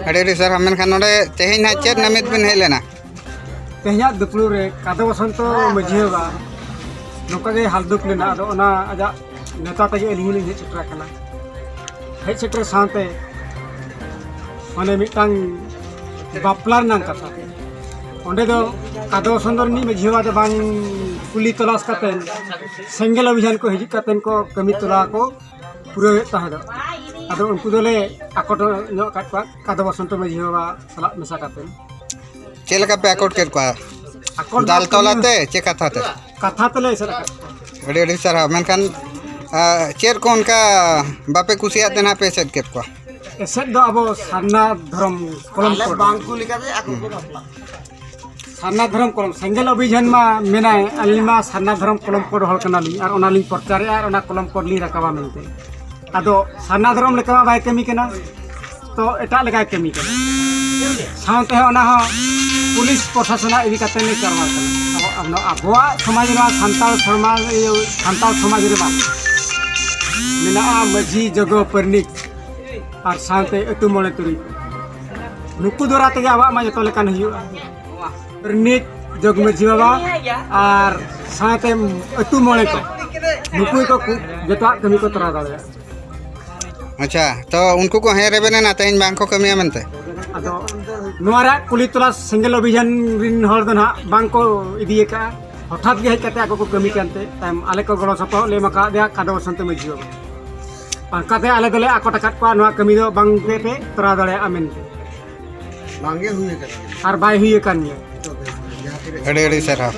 ᱟᱹᱰᱤ ᱟᱹᱰᱤ ᱥᱟᱨᱦᱟᱣ᱾ ᱢᱮᱱᱠᱷᱟᱱ ᱱᱚᱰᱮ ᱛᱮᱦᱮᱧ ᱱᱟᱦᱟᱜ ᱪᱮᱫ ᱱᱟᱹᱢᱤᱛ ᱵᱤᱱ ᱦᱮᱡ ᱞᱮᱱᱟ? ᱛᱮᱦᱮᱧᱟᱜ ᱫᱩᱯᱲᱩᱵ ᱨᱮ ᱠᱟᱫᱚ ᱵᱚᱥᱚᱱᱛᱚ ᱢᱟᱹᱡᱷᱤ ᱵᱟᱵᱟ ᱱᱚᱝᱠᱟ ᱜᱮ ᱦᱟᱞ ᱫᱩᱠ ᱞᱮᱱᱟ, ᱟᱫᱚ ᱚᱱᱟ ᱟᱡᱟᱜ ᱱᱮᱣᱛᱟ ᱛᱮᱜᱮ ᱟᱹᱞᱤᱧ ᱦᱚᱸᱞᱤᱧ ᱦᱮᱡ ᱥᱮᱴᱮᱨ ᱟᱠᱟᱱᱟ᱾ ᱦᱮᱡ ᱥᱮᱴᱮᱨ ᱥᱟᱶᱛᱮ ᱢᱟᱱᱮ ᱢᱤᱫᱴᱟᱝ ᱵᱟᱯᱞᱟ ᱨᱮᱱᱟᱜ ᱠᱟᱛᱷᱟ, ᱚᱸᱰᱮ ᱫᱚ ᱠᱟᱫᱚ ᱵᱚᱥᱚᱱᱛᱚ ᱨᱤᱱᱤᱡ ᱢᱟᱹᱡᱷᱤ ᱵᱟᱵᱟ ᱫᱚ ᱵᱟᱝ ᱠᱩᱞᱤ ᱛᱚᱞᱟᱥ ᱠᱟᱛᱮ ᱥᱮᱸᱜᱮᱞ ᱚᱵᱷᱤᱡᱟᱱ ᱠᱚ ᱦᱤᱡᱩᱜ ᱠᱟᱛᱮ ᱠᱚ ᱠᱟᱹᱢᱤ ᱛᱚᱨᱟ ᱠᱚ ᱯᱩᱨᱟᱹᱣᱮᱫ ᱛᱟᱦᱮᱸ ᱫᱚ᱾ ᱟᱫᱚ ᱩᱱᱠᱩ ᱫᱚᱞᱮ ᱟᱠᱚᱴ ᱧᱚᱜ ᱟᱠᱟᱫ ᱠᱚᱣᱟ ᱠᱟᱫᱚ ᱵᱚᱥᱚᱱᱛᱚ ᱢᱟᱹᱡᱷᱤ ᱵᱟᱵᱟ ᱥᱟᱞᱟᱜ ᱢᱮᱥᱟ ᱠᱟᱛᱮ᱾ ᱪᱮᱫ ᱞᱮᱠᱟ ᱯᱮ ᱟᱠᱚᱴ ᱠᱮᱫ ᱠᱚᱣᱟ? ᱟᱠᱚᱴ ᱫᱟᱞ ᱫᱚ ᱛᱚᱞ ᱟᱛᱮ ᱪᱮ ᱠᱟᱛᱷᱟ ᱛᱮ? ᱠᱟᱛᱷᱟ ᱛᱮᱞᱮ ᱮᱥᱮᱫ ᱟᱠᱟᱫ ᱠᱚᱣᱟ᱾ ᱟᱹᱰᱤ ᱟᱹᱰᱤ ᱥᱟᱨᱦᱟᱣ᱾ ᱢᱮᱱᱠᱷᱟᱱ, ᱟ, ᱪᱮᱫ ᱠᱚ ᱚᱱᱠᱟ ᱵᱟᱯᱮ ᱠᱩᱥᱤᱭᱟᱜ ᱛᱮ ᱱᱟᱦᱟᱜ ᱯᱮ ᱮᱥᱮᱫ ᱠᱮᱫ ᱠᱚᱣᱟ? ᱮᱥᱮᱫ ᱫᱚ ᱟᱵᱚ ᱥᱟᱨᱱᱟ ᱫᱷᱚᱨᱚᱢ ᱠᱚᱞᱚᱢ ᱠᱳᱰ᱾ ᱥᱟᱨᱱᱟ ᱫᱷᱚᱨᱚᱢ ᱠᱚᱞᱚᱢ, ᱥᱮᱸᱜᱮᱞ ᱚᱵᱷᱤᱡᱟᱱ ᱢᱟ ᱢᱮᱱᱟᱭ, ᱟᱹᱞᱤᱧ ᱢᱟ ᱥᱟᱨᱱᱟ ᱫᱷᱚᱨᱚᱢ ᱠᱚᱞᱚᱢ ᱠᱳᱰ ᱦᱚᱲ ᱠᱟᱱᱟᱞᱤᱧ ᱟᱨ ᱚᱱᱟᱞᱤᱧ ᱯᱨᱚᱪᱟᱨᱮᱜᱼᱟ ᱟᱨ ᱚᱱᱟ ᱠᱚᱞᱚᱢ ᱠᱳᱰ ᱞᱤᱧ ᱨᱟᱠᱟᱵᱟ ᱢᱮᱱᱛᱮ᱾ ᱟᱫᱚ ᱥᱟᱨᱱᱟ ᱫᱷᱚᱨᱚᱢ ᱞᱮᱠᱟ ᱢᱟ ᱵᱟᱭ ᱠᱟᱹᱢᱤ ᱠᱟᱱᱟ, ᱛᱚ ᱮᱴᱟᱜ ᱞᱮᱠᱟᱭ ᱠᱟᱹᱢᱤ ᱠᱟᱱᱟ᱾ ᱥᱟᱶᱛᱮ ᱚᱱᱟ ᱦᱚᱸ ᱯᱩᱞᱤᱥ ᱯᱨᱚᱥᱟᱥᱚᱱᱟᱜ ᱤᱫᱤ ᱠᱟᱛᱮ ᱞᱮ ᱠᱟᱨᱵᱟᱨ ᱠᱟᱱᱟ᱾ ᱟᱵᱚ, ᱟᱵᱚ, ᱟᱵᱚᱣᱟᱜ ᱥᱚᱢᱟᱡᱽ ᱨᱮ, ᱥᱟᱱᱛᱟᱲ ᱥᱚᱢᱟᱡᱽ, ᱤᱭᱟᱹ, ᱥᱟᱱᱛᱟᱲ ᱥᱚᱢᱟᱡᱽ ᱨᱮ ᱵᱟᱝ ᱢᱮᱱᱟᱜᱼᱟ ᱢᱟᱹᱡᱷᱤ, ᱡᱚᱜᱚ, ᱯᱟᱨᱟᱱᱤᱠ ᱟᱨ ᱥᱟᱶᱛᱮ ᱟᱹᱛᱩ ᱢᱚᱬᱮ ᱛᱩᱨᱩᱭ ᱠᱚ᱾ ᱱᱩᱠᱩ ᱫᱚᱨᱟ ᱛᱮᱜᱮ ᱟᱵᱚᱣᱟᱜ ᱢᱟ ᱡᱚᱛᱚ ᱞᱮᱠᱟᱱ ᱦᱩᱭᱩᱜᱼᱟ᱾ ᱯᱟᱨᱟᱱᱤᱠ, ᱡᱚᱜᱽ ᱢᱟᱹᱡᱷᱤ ᱵᱟᱵᱟ ᱟᱨ ᱥᱟᱶᱛᱮ ᱟᱹᱛᱩ ᱢᱚᱬᱮ ᱠᱚ, ᱱᱩᱠᱩ ᱜᱮᱠᱚ ᱠᱩ-, ᱡᱚᱛᱚᱣᱟᱜ ᱠᱟᱹᱢᱤ ᱠᱚ ᱛᱚᱨᱟᱣ ᱫᱟᱲᱮᱭᱟᱜᱼᱟ᱾ ᱟᱪᱪᱷᱟ, ᱛᱚ ᱩᱱᱠᱩ ᱠᱚ ᱦᱮᱡ ᱨᱮᱵᱮᱱ ᱮᱱᱟ ᱛᱮᱦᱮᱧ ᱵᱟᱝ ᱠᱚ ᱠᱟᱹᱢᱤᱭᱟ ᱢᱮᱱᱛᱮ? ᱟᱫᱚ ᱱᱚᱣᱟ ᱨᱮᱭᱟᱜ ᱠᱩᱞᱤ ᱛᱚᱞᱟᱥ ᱥᱮᱸᱜᱮᱞ ᱚᱵᱷᱤᱡᱟᱱ ᱨᱤᱱ ᱦᱚᱲ ᱫᱚ ᱱᱟᱦᱟᱜ ᱵᱟᱝ ᱠᱚ ᱤᱫᱤ ᱟᱠᱟᱫᱼᱟ᱾ ᱦᱚᱴᱟᱛ ᱜᱮ ᱦᱮᱡ ᱠᱟᱛᱮ ᱟᱠᱚ ᱠᱚ ᱠᱟᱹᱢᱤ ᱠᱟᱱᱛᱮ ᱛᱟᱭᱚᱢ ᱟᱞᱮ ᱠᱚ ᱜᱚᱲᱚ ᱥᱚᱯᱚᱦᱚᱫ ᱞᱮ ᱮᱢ ᱟᱠᱟᱫ ᱫᱮᱭᱟ ᱠᱟᱫᱚ ᱵᱚᱥᱚᱱᱛᱚ ᱢᱟᱹᱡᱷᱤ ᱵᱟᱵᱟ᱾ ᱚᱱᱠᱟᱛᱮ ᱟᱞᱮ ᱫᱚᱞᱮ ᱟᱠᱚᱴ ᱟᱠᱟᱫ ᱠᱚᱣᱟ, ᱱᱚᱣᱟ ᱠᱟᱹᱢᱤ ᱫᱚ ᱵᱟᱝ ᱯᱮ, ᱯᱮ ᱛᱚᱨᱟᱣ ᱫᱟᱲᱮᱭᱟᱜᱼᱟ ᱢᱮᱱᱛᱮ᱾ ᱵᱟᱝᱜᱮ ᱦᱩᱭ ᱟᱠᱟᱱᱟ᱾ ᱟᱨ ᱵᱟᱭ ᱦᱩᱭ ᱟᱠᱟᱱ ᱜᱮᱭᱟ᱾ ᱟᱹᱰᱤ ᱟᱹᱰᱤ ᱥᱟᱨᱦᱟᱣ᱾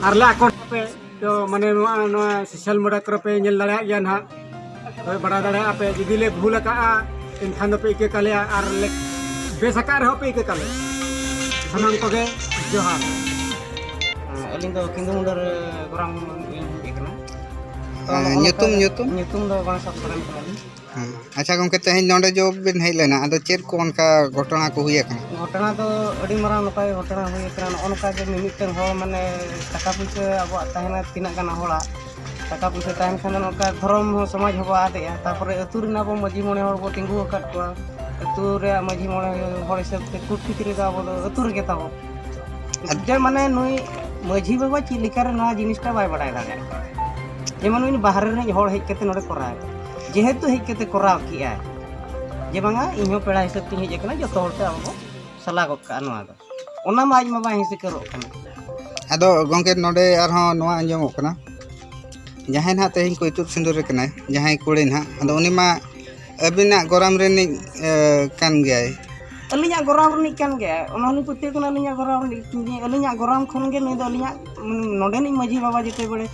ᱟᱨ ᱞᱮ ᱟᱠᱚᱴ ᱯᱮ᱾ ᱛᱚ ᱢᱟᱱᱮ ᱱᱚᱣᱟ ᱱᱚᱣᱟ ᱥᱳᱥᱟᱞ ᱢᱤᱰᱤᱭᱟ ᱠᱚᱨᱮ ᱯᱮ ᱧᱮᱞ ᱫᱟᱲᱮᱭᱟᱜ ᱜᱮᱭᱟ ᱱᱟᱦᱟᱜ᱾ ᱦᱳᱭ, ᱵᱟᱲᱟᱭ ᱫᱟᱲᱮᱭᱟᱜᱼᱟ ᱯᱮ, ᱡᱩᱫᱤ ᱞᱮ ᱵᱷᱩᱞ ᱟᱠᱟᱜᱼᱟ ᱮᱱᱠᱷᱟᱱ ᱫᱚᱯᱮ ᱤᱠᱟᱹ ᱠᱟᱞᱮᱭᱟ, ᱟᱨ ᱞᱮ ᱵᱮᱥ ᱟᱠᱟᱫ ᱨᱮᱦᱚᱸ ᱯᱮ ᱤᱠᱟᱹ ᱠᱟᱞᱮᱭᱟ᱾ ᱥᱟᱱᱟᱢ ᱠᱚᱜᱮ ᱡᱚᱦᱟᱨ᱾ ᱟᱹᱞᱤᱧ ᱫᱚ ᱠᱤᱸᱫᱩ ᱢᱩᱰᱟᱹᱨ ᱜᱚᱨᱟᱢ ᱞᱤᱧ ᱦᱮᱡ ᱟᱠᱟᱱᱟ᱾ ᱛᱚ, ᱦᱮᱸ, ᱱᱚᱜᱼᱚ ᱧᱩᱛᱩᱢ, ᱱᱚᱝᱠᱟ ᱧᱩᱛᱩᱢ? ᱧᱩᱛᱩᱢ ᱫᱚ ᱵᱟᱝᱥᱟ ᱥᱚᱨᱮᱱ ᱠᱟᱱᱟᱞᱤᱧ᱾ ᱦᱮᱸ᱾ ᱟᱪᱪᱷᱟ ᱜᱚᱢᱠᱮ, ᱛᱮᱦᱮᱧ ᱱᱚᱰᱮ ᱡᱚ ᱵᱤᱱ ᱦᱮᱡ ᱞᱮᱱᱟ, ᱟᱫᱚ ᱪᱮᱫ ᱠᱚ ᱚᱱᱠᱟ ᱜᱷᱚᱴᱚᱱᱟ ᱠᱚ ᱦᱩᱭ ᱟᱠᱟᱱᱟ? ᱜᱷᱚᱴᱚᱱᱟ ᱫᱚ ᱟᱹᱰᱤ ᱢᱟᱨᱟᱝ ᱱᱟᱯᱟᱭ ᱜᱷᱚᱴᱚᱱᱟ ᱦᱩᱭ ᱟᱠᱟᱱᱟ᱾ ᱱᱚᱜᱼᱚ ᱱᱚᱝᱠᱟ ᱜᱮ ᱢᱤᱢᱤᱫᱴᱟᱝ ᱦᱚᱲ ᱢᱟᱱᱮ ᱴᱟᱠᱟ ᱯᱩᱭᱥᱟᱹ ᱟᱵᱚᱣᱟᱜ ᱛᱟᱦᱮᱱᱟ ᱛᱤᱱᱟᱹᱜ ᱜᱟᱱ ᱦᱚᱲᱟᱜ ᱴᱟᱠᱟ ᱯᱩᱭᱥᱟᱹ ᱛᱟᱦᱮᱱ ᱠᱷᱟᱱ ᱫᱚ ᱱᱚᱝᱠᱟ ᱫᱷᱚᱨᱚᱢ ᱦᱚᱸ ᱥᱚᱢᱟᱡᱽ ᱦᱚᱸᱵᱚ ᱟᱫᱮᱜᱼᱟ᱾ ᱛᱟᱨᱯᱚᱨᱮ ᱟᱹᱛᱩ ᱨᱮᱱ ᱟᱵᱚ ᱢᱟᱹᱡᱷᱤ ᱢᱚᱬᱮ ᱦᱚᱲ ᱵᱚ ᱛᱤᱸᱜᱩ ᱟᱠᱟᱫ ᱠᱚᱣᱟ᱾ ᱟᱹᱛᱩ ᱨᱮᱭᱟᱜ ᱢᱟᱹᱡᱷᱤ ᱢᱚᱬᱮ ᱦᱚᱲ ᱦᱤᱥᱟᱹᱵ ᱛᱮ ᱠᱳᱨᱴ ᱠᱤᱪᱨᱤ ᱫᱚ ᱟᱵᱚ ᱫᱚ ᱟᱹᱛᱩ ᱨᱮᱜᱮ ᱛᱟᱵᱚ᱾ ᱡᱮ ᱢᱟᱱᱮ ᱱᱩᱭ ᱢᱟᱹᱡᱷᱤ ᱵᱟᱵᱟ ᱪᱮᱫ ᱞᱮᱠᱟᱨᱮ ᱱᱚᱣᱟ ᱡᱤᱱᱤᱥᱴᱟ ᱵᱟᱭ ᱵᱟᱲᱟᱭ ᱫᱟᱲᱮᱭᱟᱜ ᱠᱟᱱᱟ᱾ ᱡᱮᱢᱚᱱ ᱩᱱᱤ ᱵᱟᱦᱨᱮ ᱨᱤᱱᱤᱡ ᱦᱚᱲ ᱦᱮᱡ ᱠᱟᱛᱮ ᱱᱚᱰᱮ ᱠᱚᱨᱟᱣ ᱮᱫᱟ᱾ ᱡᱮᱦᱮᱛᱩ ᱦᱮᱡ ᱠᱟᱛᱮ ᱠᱚᱨᱟᱣ ᱠᱮᱜᱼᱟᱭ ᱡᱮ ᱵᱟᱝᱟ ᱤᱧ ᱦᱚᱸ ᱯᱮᱲᱟ ᱦᱤᱥᱟᱹᱵ ᱛᱤᱧ ᱦᱮᱡ ᱟᱠᱟᱱᱟ, ᱡᱚᱛᱚ ᱦᱚᱲ ᱛᱮ ᱟᱵᱚ ᱵᱚ ᱥᱟᱞᱟ ᱜᱚᱫ ᱠᱟᱜᱼᱟ ᱱᱚᱣᱟ ᱫᱚ, ᱚᱱᱟ ᱢᱟ ᱟᱡ ᱢᱟ ᱵᱟᱭ ᱦᱤᱸᱥᱤᱠᱟᱹᱨᱚᱜ ᱠᱟᱱᱟ᱾ ᱟᱫᱚ ᱜᱚᱢᱠᱮ, ᱱᱚᱰᱮ ᱟᱨᱦᱚᱸ ᱱᱚᱣᱟ ᱟᱸᱡᱚᱢᱚᱜ ᱠᱟᱱᱟ, ᱡᱟᱦᱟᱸᱭ ᱱᱟᱦᱟᱜ ᱛᱮᱦᱮᱧ ᱠᱚ ᱤᱛᱩᱫ ᱥᱤᱸᱫᱩᱨ ᱠᱟᱱᱟᱭ, ᱡᱟᱦᱟᱸᱭ ᱠᱩᱲᱤ ᱱᱟᱦᱟᱜ, ᱟᱫᱚ ᱩᱱᱤ ᱢᱟ ᱟᱹᱵᱤᱱᱟᱜ ᱜᱚᱨᱟᱢ ᱨᱤᱱᱤᱡ, ᱮ, ᱠᱟᱱ ᱜᱮᱭᱟᱭ᱾ ᱟᱹᱞᱤᱧᱟᱜ ᱜᱚᱨᱟᱢ ᱨᱤᱱᱤᱡ ᱠᱟᱱ ᱜᱮᱭᱟᱭ, ᱚᱱᱟ ᱦᱚᱸᱞᱤᱧ ᱯᱟᱹᱛᱭᱟᱹᱜ ᱠᱟᱱᱟ᱾ ᱟᱹᱞᱤᱧᱟᱜ ᱜᱚᱨᱟᱢ ᱨᱤᱱᱤᱡ, ᱟᱹᱞᱤᱧᱟᱜ ᱜᱚᱨᱟᱢ ᱠᱷᱚᱱ ᱜᱮ ᱱᱩᱭ ᱫᱚ ᱟᱹᱞᱤᱧᱟᱜ, ᱢᱟᱱᱮ, ᱱᱚᱰᱮᱱᱤᱡ ᱢᱟᱹᱡᱷᱤ ᱵᱟᱵᱟ ᱡᱮᱛᱮ ᱵᱮᱲᱮ